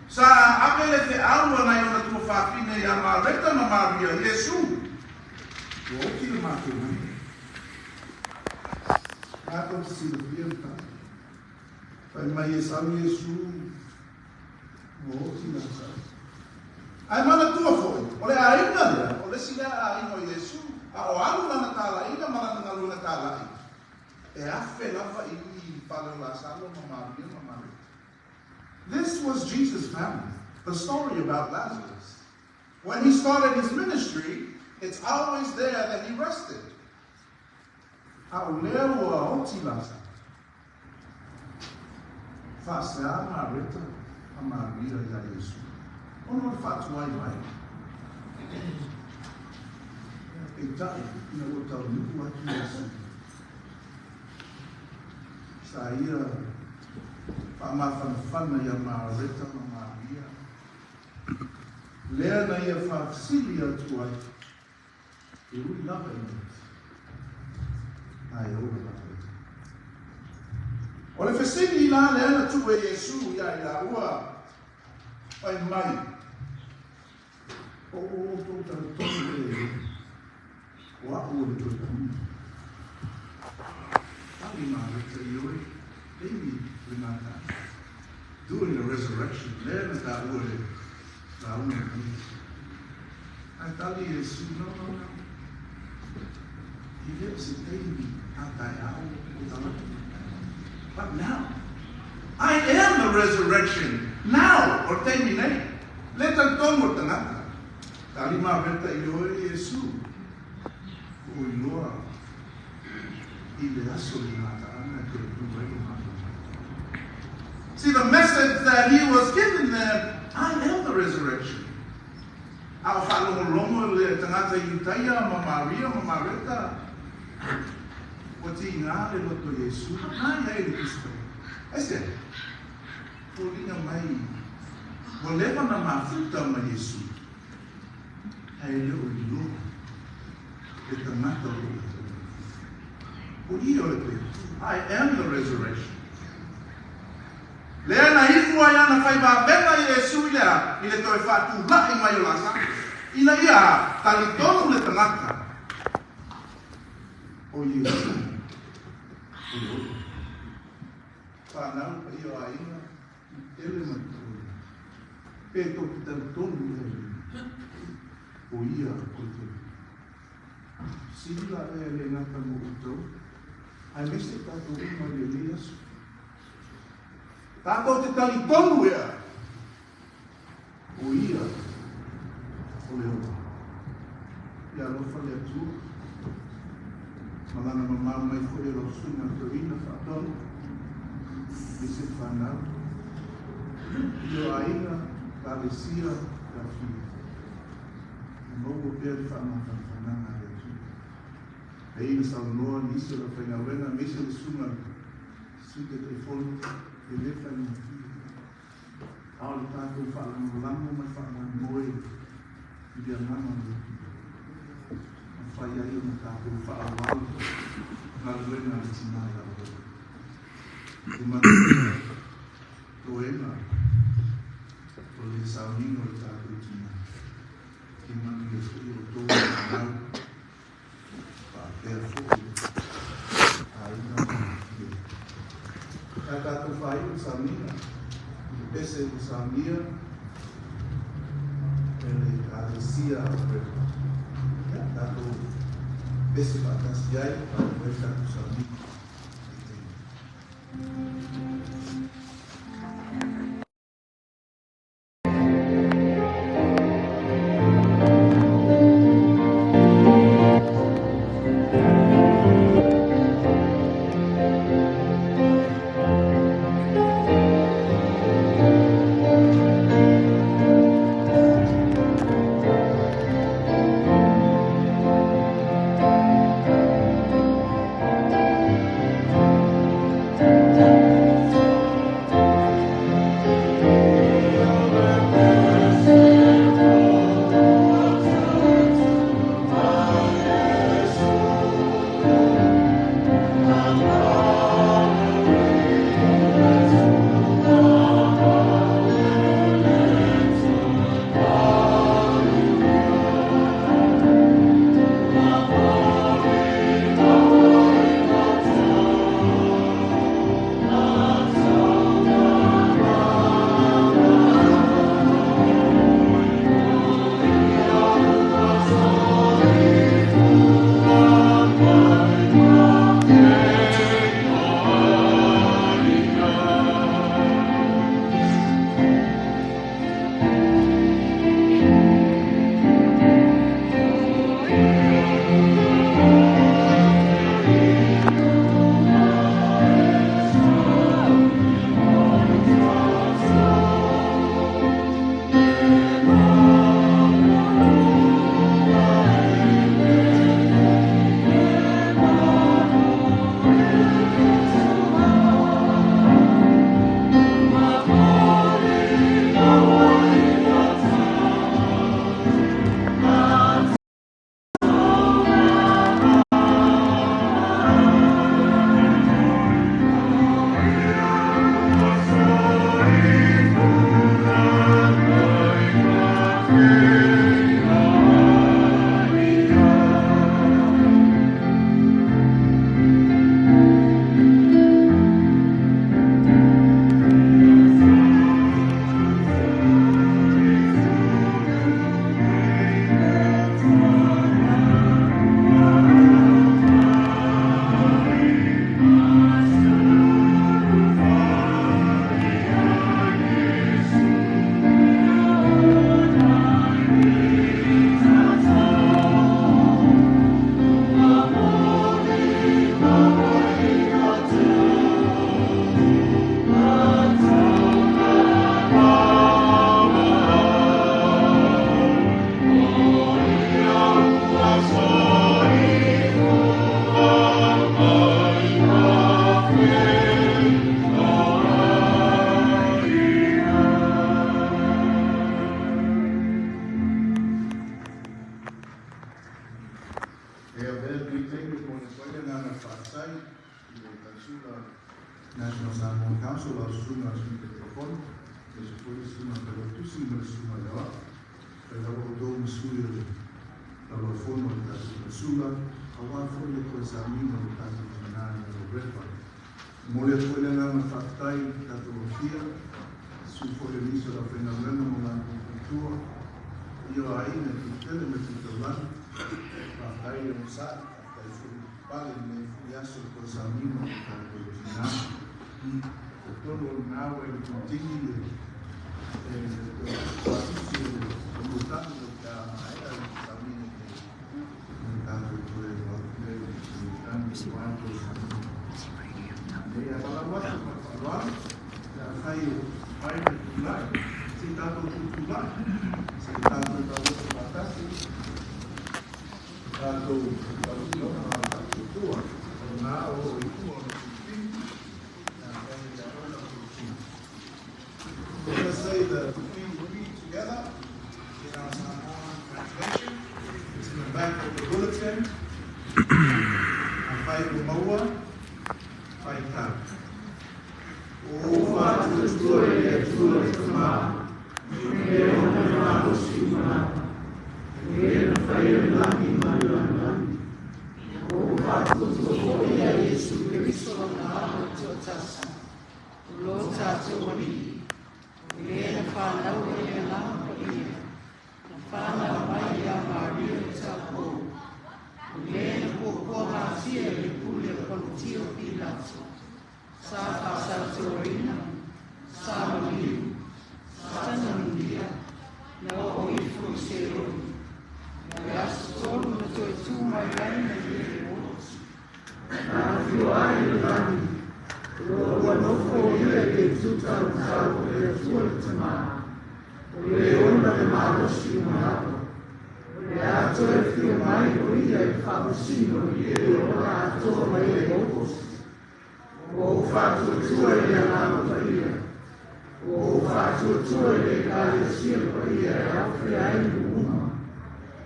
sa ave le feau a nai ona tuafafine iā Mareta ma Maria, Iesu, ua oti le matou mea. Tatou te silafia le tala. Fai mai e sau Iesu, ua oti Lasalo. Ae manatua foi, o le aiga lea, o le isi lea aiga o Iesu, a o alu lana talaiga ma lana galuega talai, e afe lava i i i fale o Lasalo ma Maria ma Mareta. This was Jesus' family, the story about Lazarus. When he started his ministry, it's always there that he rested. A o lea ua oti Lasalo. Faasea Mareta ma Maria iā Iesu, ona o le faatuai mai. Peitai, ina ua taunuu atu Iesu, Sa ia faamafanafana ia Mareta ma Maria. Lea na ia faafesili atu ai, e ui lava ina mate, ae ola lava ia. O le fesili la lea na tuu e Iesu ia i laua, fai mai, Po o ua outou talitonu ē o a'u o le toe tauga? Tali Mareta, Ioe, taimi lena taʻu. During the resurrection, lea na taua e lauga a Pita. Ae tali Iesu, No, no, no. E le o se taimi a taeao o talata. But now, I am the resurrection, now, o le taimi nei. Le talitonu o le tagata. Tali Mareta, Ioe, Iesu, ua iloa i le aso le gataaga e toe tu ai lo matou mai. See the message that he was giving them, I am the resurrection. A o faalogologo le tagata Iutaia ma Maria ma Mareta, ua tiga le loto i Iesu, na i ai le Tusi Paia. Aisea? Foliga mai ua leva na mafuta ma Iesu, ae le o iloa le tagata o lo o toe mafuta. O ia o le toe I am the resurrection. Lea na iu ai ana faivavega Iesu i le a? I le toe faatula'i mai o Lasalo, ina ia talitonu le tagata o Iesu o le ola. Whanau, paia o aiga, i tele ma te taualea. Pe tou te talitonu i ai nei, o ia o le Toeaina. Sili la ea le gata mo outou, aemaise tatou uma i lenei aso. Tatou te talitonu ea, o ia o le ola. Ia alofa le Atua, ma Lana mamao mai foi e lau suiga toeaina faatonu, aemaise le fanau, i o aiga, Ekalesia, le afio. Ia maua pea le faamafanafanaga a le Atua. Pei na saunoa nisi o le aufaigaluega aemaise le susuga i le Sui Taitaifono, e le faigofie. A o le tatou faalagolago ma le faamoemoe i le Agaga o le Atua, e mafai ai ona tatou faaauau galuega a le Tina ia Oe. E manuia toega o le sauniga o le tatou Tina. E manuia foi outou e fanau faapea foi aiga ma afifio. Pe a tatou faaiu le sauniga i le pese ua saunia e le Ekalesia o Rema, ia tatou pese faatasi ai faaiu ai le tatou sauniga i lenei taimi e momoli atu ai le agaga o le faafetai i le tausuga National Samoan Council, lau susuga i le Sui Taitaifono, aemaise foi le susuga i le Failautusi ma le susuga i le Aoao, fai lava outou ma sui o le Laulau-a-Fono a le tatou Tausuga, aua foi le toe sauniga o le tatou tina ia Roberta. E momoli atu foi le agaga o le faafetai i le tatou Ofia, susu foi o nisi o le aufaigaluega ma latou faletua, paia o aiga i Tufutele ma le Tu Taulagi, faafetai le onosai, faafetai foi le pale i lenei foi aso i le toe sauniga o le tatou tina. Talitonu o lena ua i le Kunutini le toe tusi o le fanuatanu pe a maea le sauniga i le tatou toe o atu lea i le fanuatanu aua le toe sauniga. Nei, a valaau atu ma le faaaloalo, pe afai e mafai ona tulai, se i tatou tutulai, se i tatou tauoso faatasi, tatou tautinoga ma le faatuatua, o lena o lo o i tua o le Kunutini, pe afai e ia oe lau tautino. We're going to say the Tupini Creed together in our Samoan translation. It's in the back of the bulletin. Afai ua maua, faitau. O faatuatua i le Atua le Tamā, le ona le malosi uma lava, o le na faia le lagi ma le lalolagi. O faatuatua foi ia Iesu Keriso lona Alo e toatasi, o lo tatou Alii, o le na whanau e le Agaga Paia, na whanau mai ia Maria le taupou, o le na puapuagatia i le pule o Ponitio Pilato, sa faasautuaina, sa maliu, sa tananulia, na oo ifo i Seoli. Ma le aso tolu na toe tu mai ai mai le oti. Na afio ai i le lagi, o lo ua nofo ia i le itu taumatau o le Atua le Tamā, o le ona le malosi uma lava. O le a toe afio mai o ia i le faamasino i le ola atoa mai e oposi. Ua ou faatuatua i le Agaga Paia, ua ou faatuatua i le Ekalesia Paia e aofia ai nuu uma,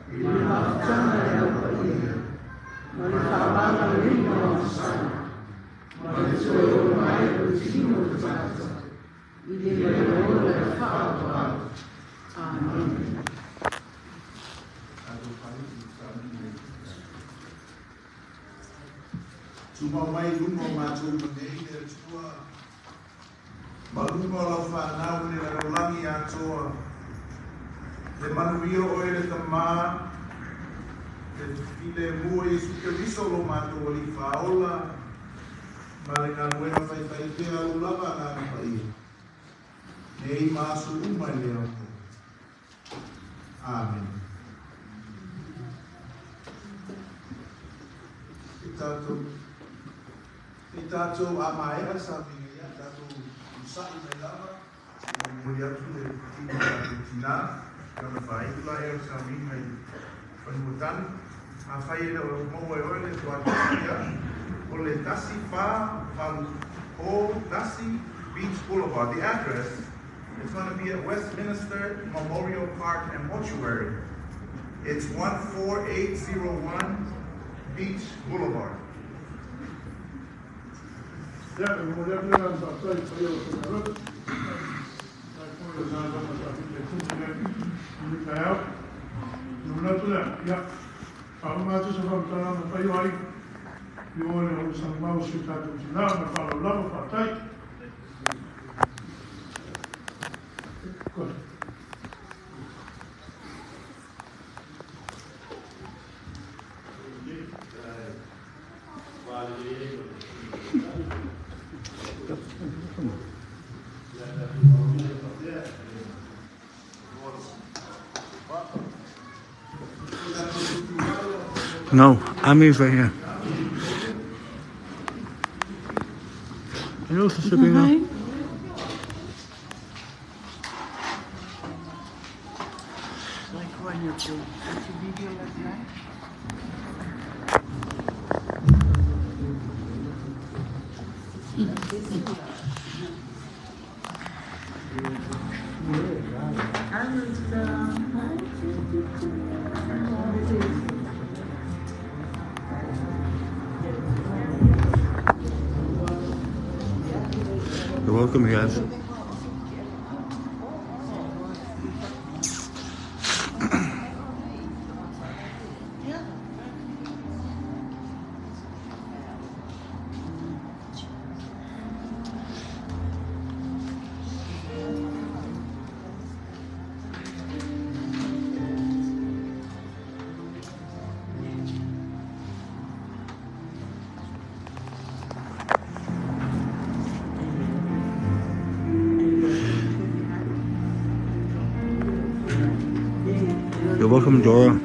i le mafutaga e au paia, ma le faamagaloina o agasala, ma le toe ola mai o le tino o le tagata, i le ola e faavavau. Amen. Tatou fai i sauniga i Tumau mai i luma o matou uma nei le Atua, ma luma o lau fanau i le lalolagi atoa, le manuia o oe le Tamā, le filemu o Iesu Keriso lo matou Alii Faaola, ma le galuega faifaipea a lou lava Agaga Paia, nei ma aso uma e le aoga. Amen. E tatou, e tatou a maea le sauniga, ia tatou onosai mai lava, se i momoli atu le tino o tatou tina, e ona faaiu laia o le sauniga i Fanuatanu. Afai e le o maua e oe le tuatasi, ia, o le 1 4 8 O 1 Beach Boulevard. The address is going to be at Westminster Memorial Park and Mortuary. It's 14801 Beach Boulevard. Ia, e momoli atu le agaga faafetai i le paia o le aufaigaluega. Faafetai foi i le galuega sa fitaituga i ai i lenei taeao. Ona manatu lea, ia, faauma atu se faamatalaga ma paia o aiga i o le olosaga mau o si o tatou tina ma le faaaloalo lava, faafetai. Good. No, Ami's right here. Hello, Sabrina. Hi. Like when you do. Did you be here last night? Hi, Rita. Hi. Welcome, you guys. You're welcome, Dora.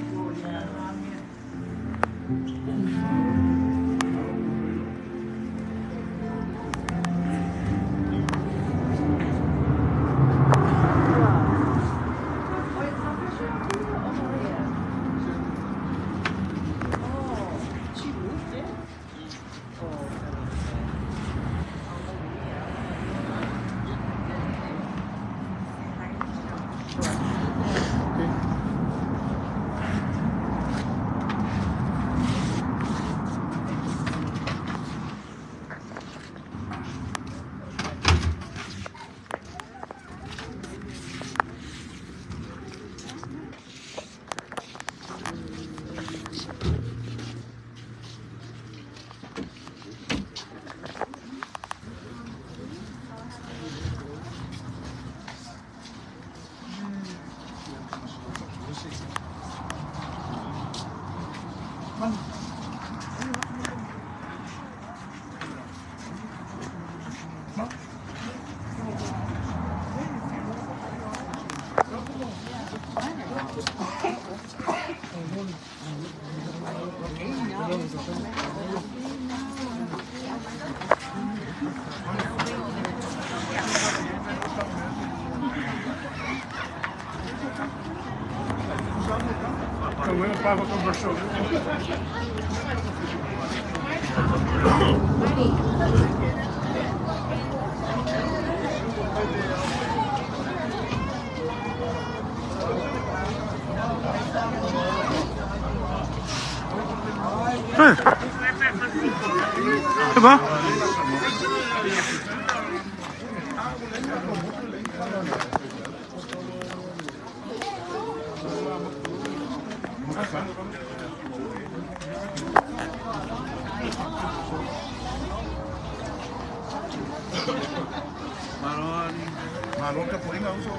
Hey. Hey, bro. Malo ka po inga uso.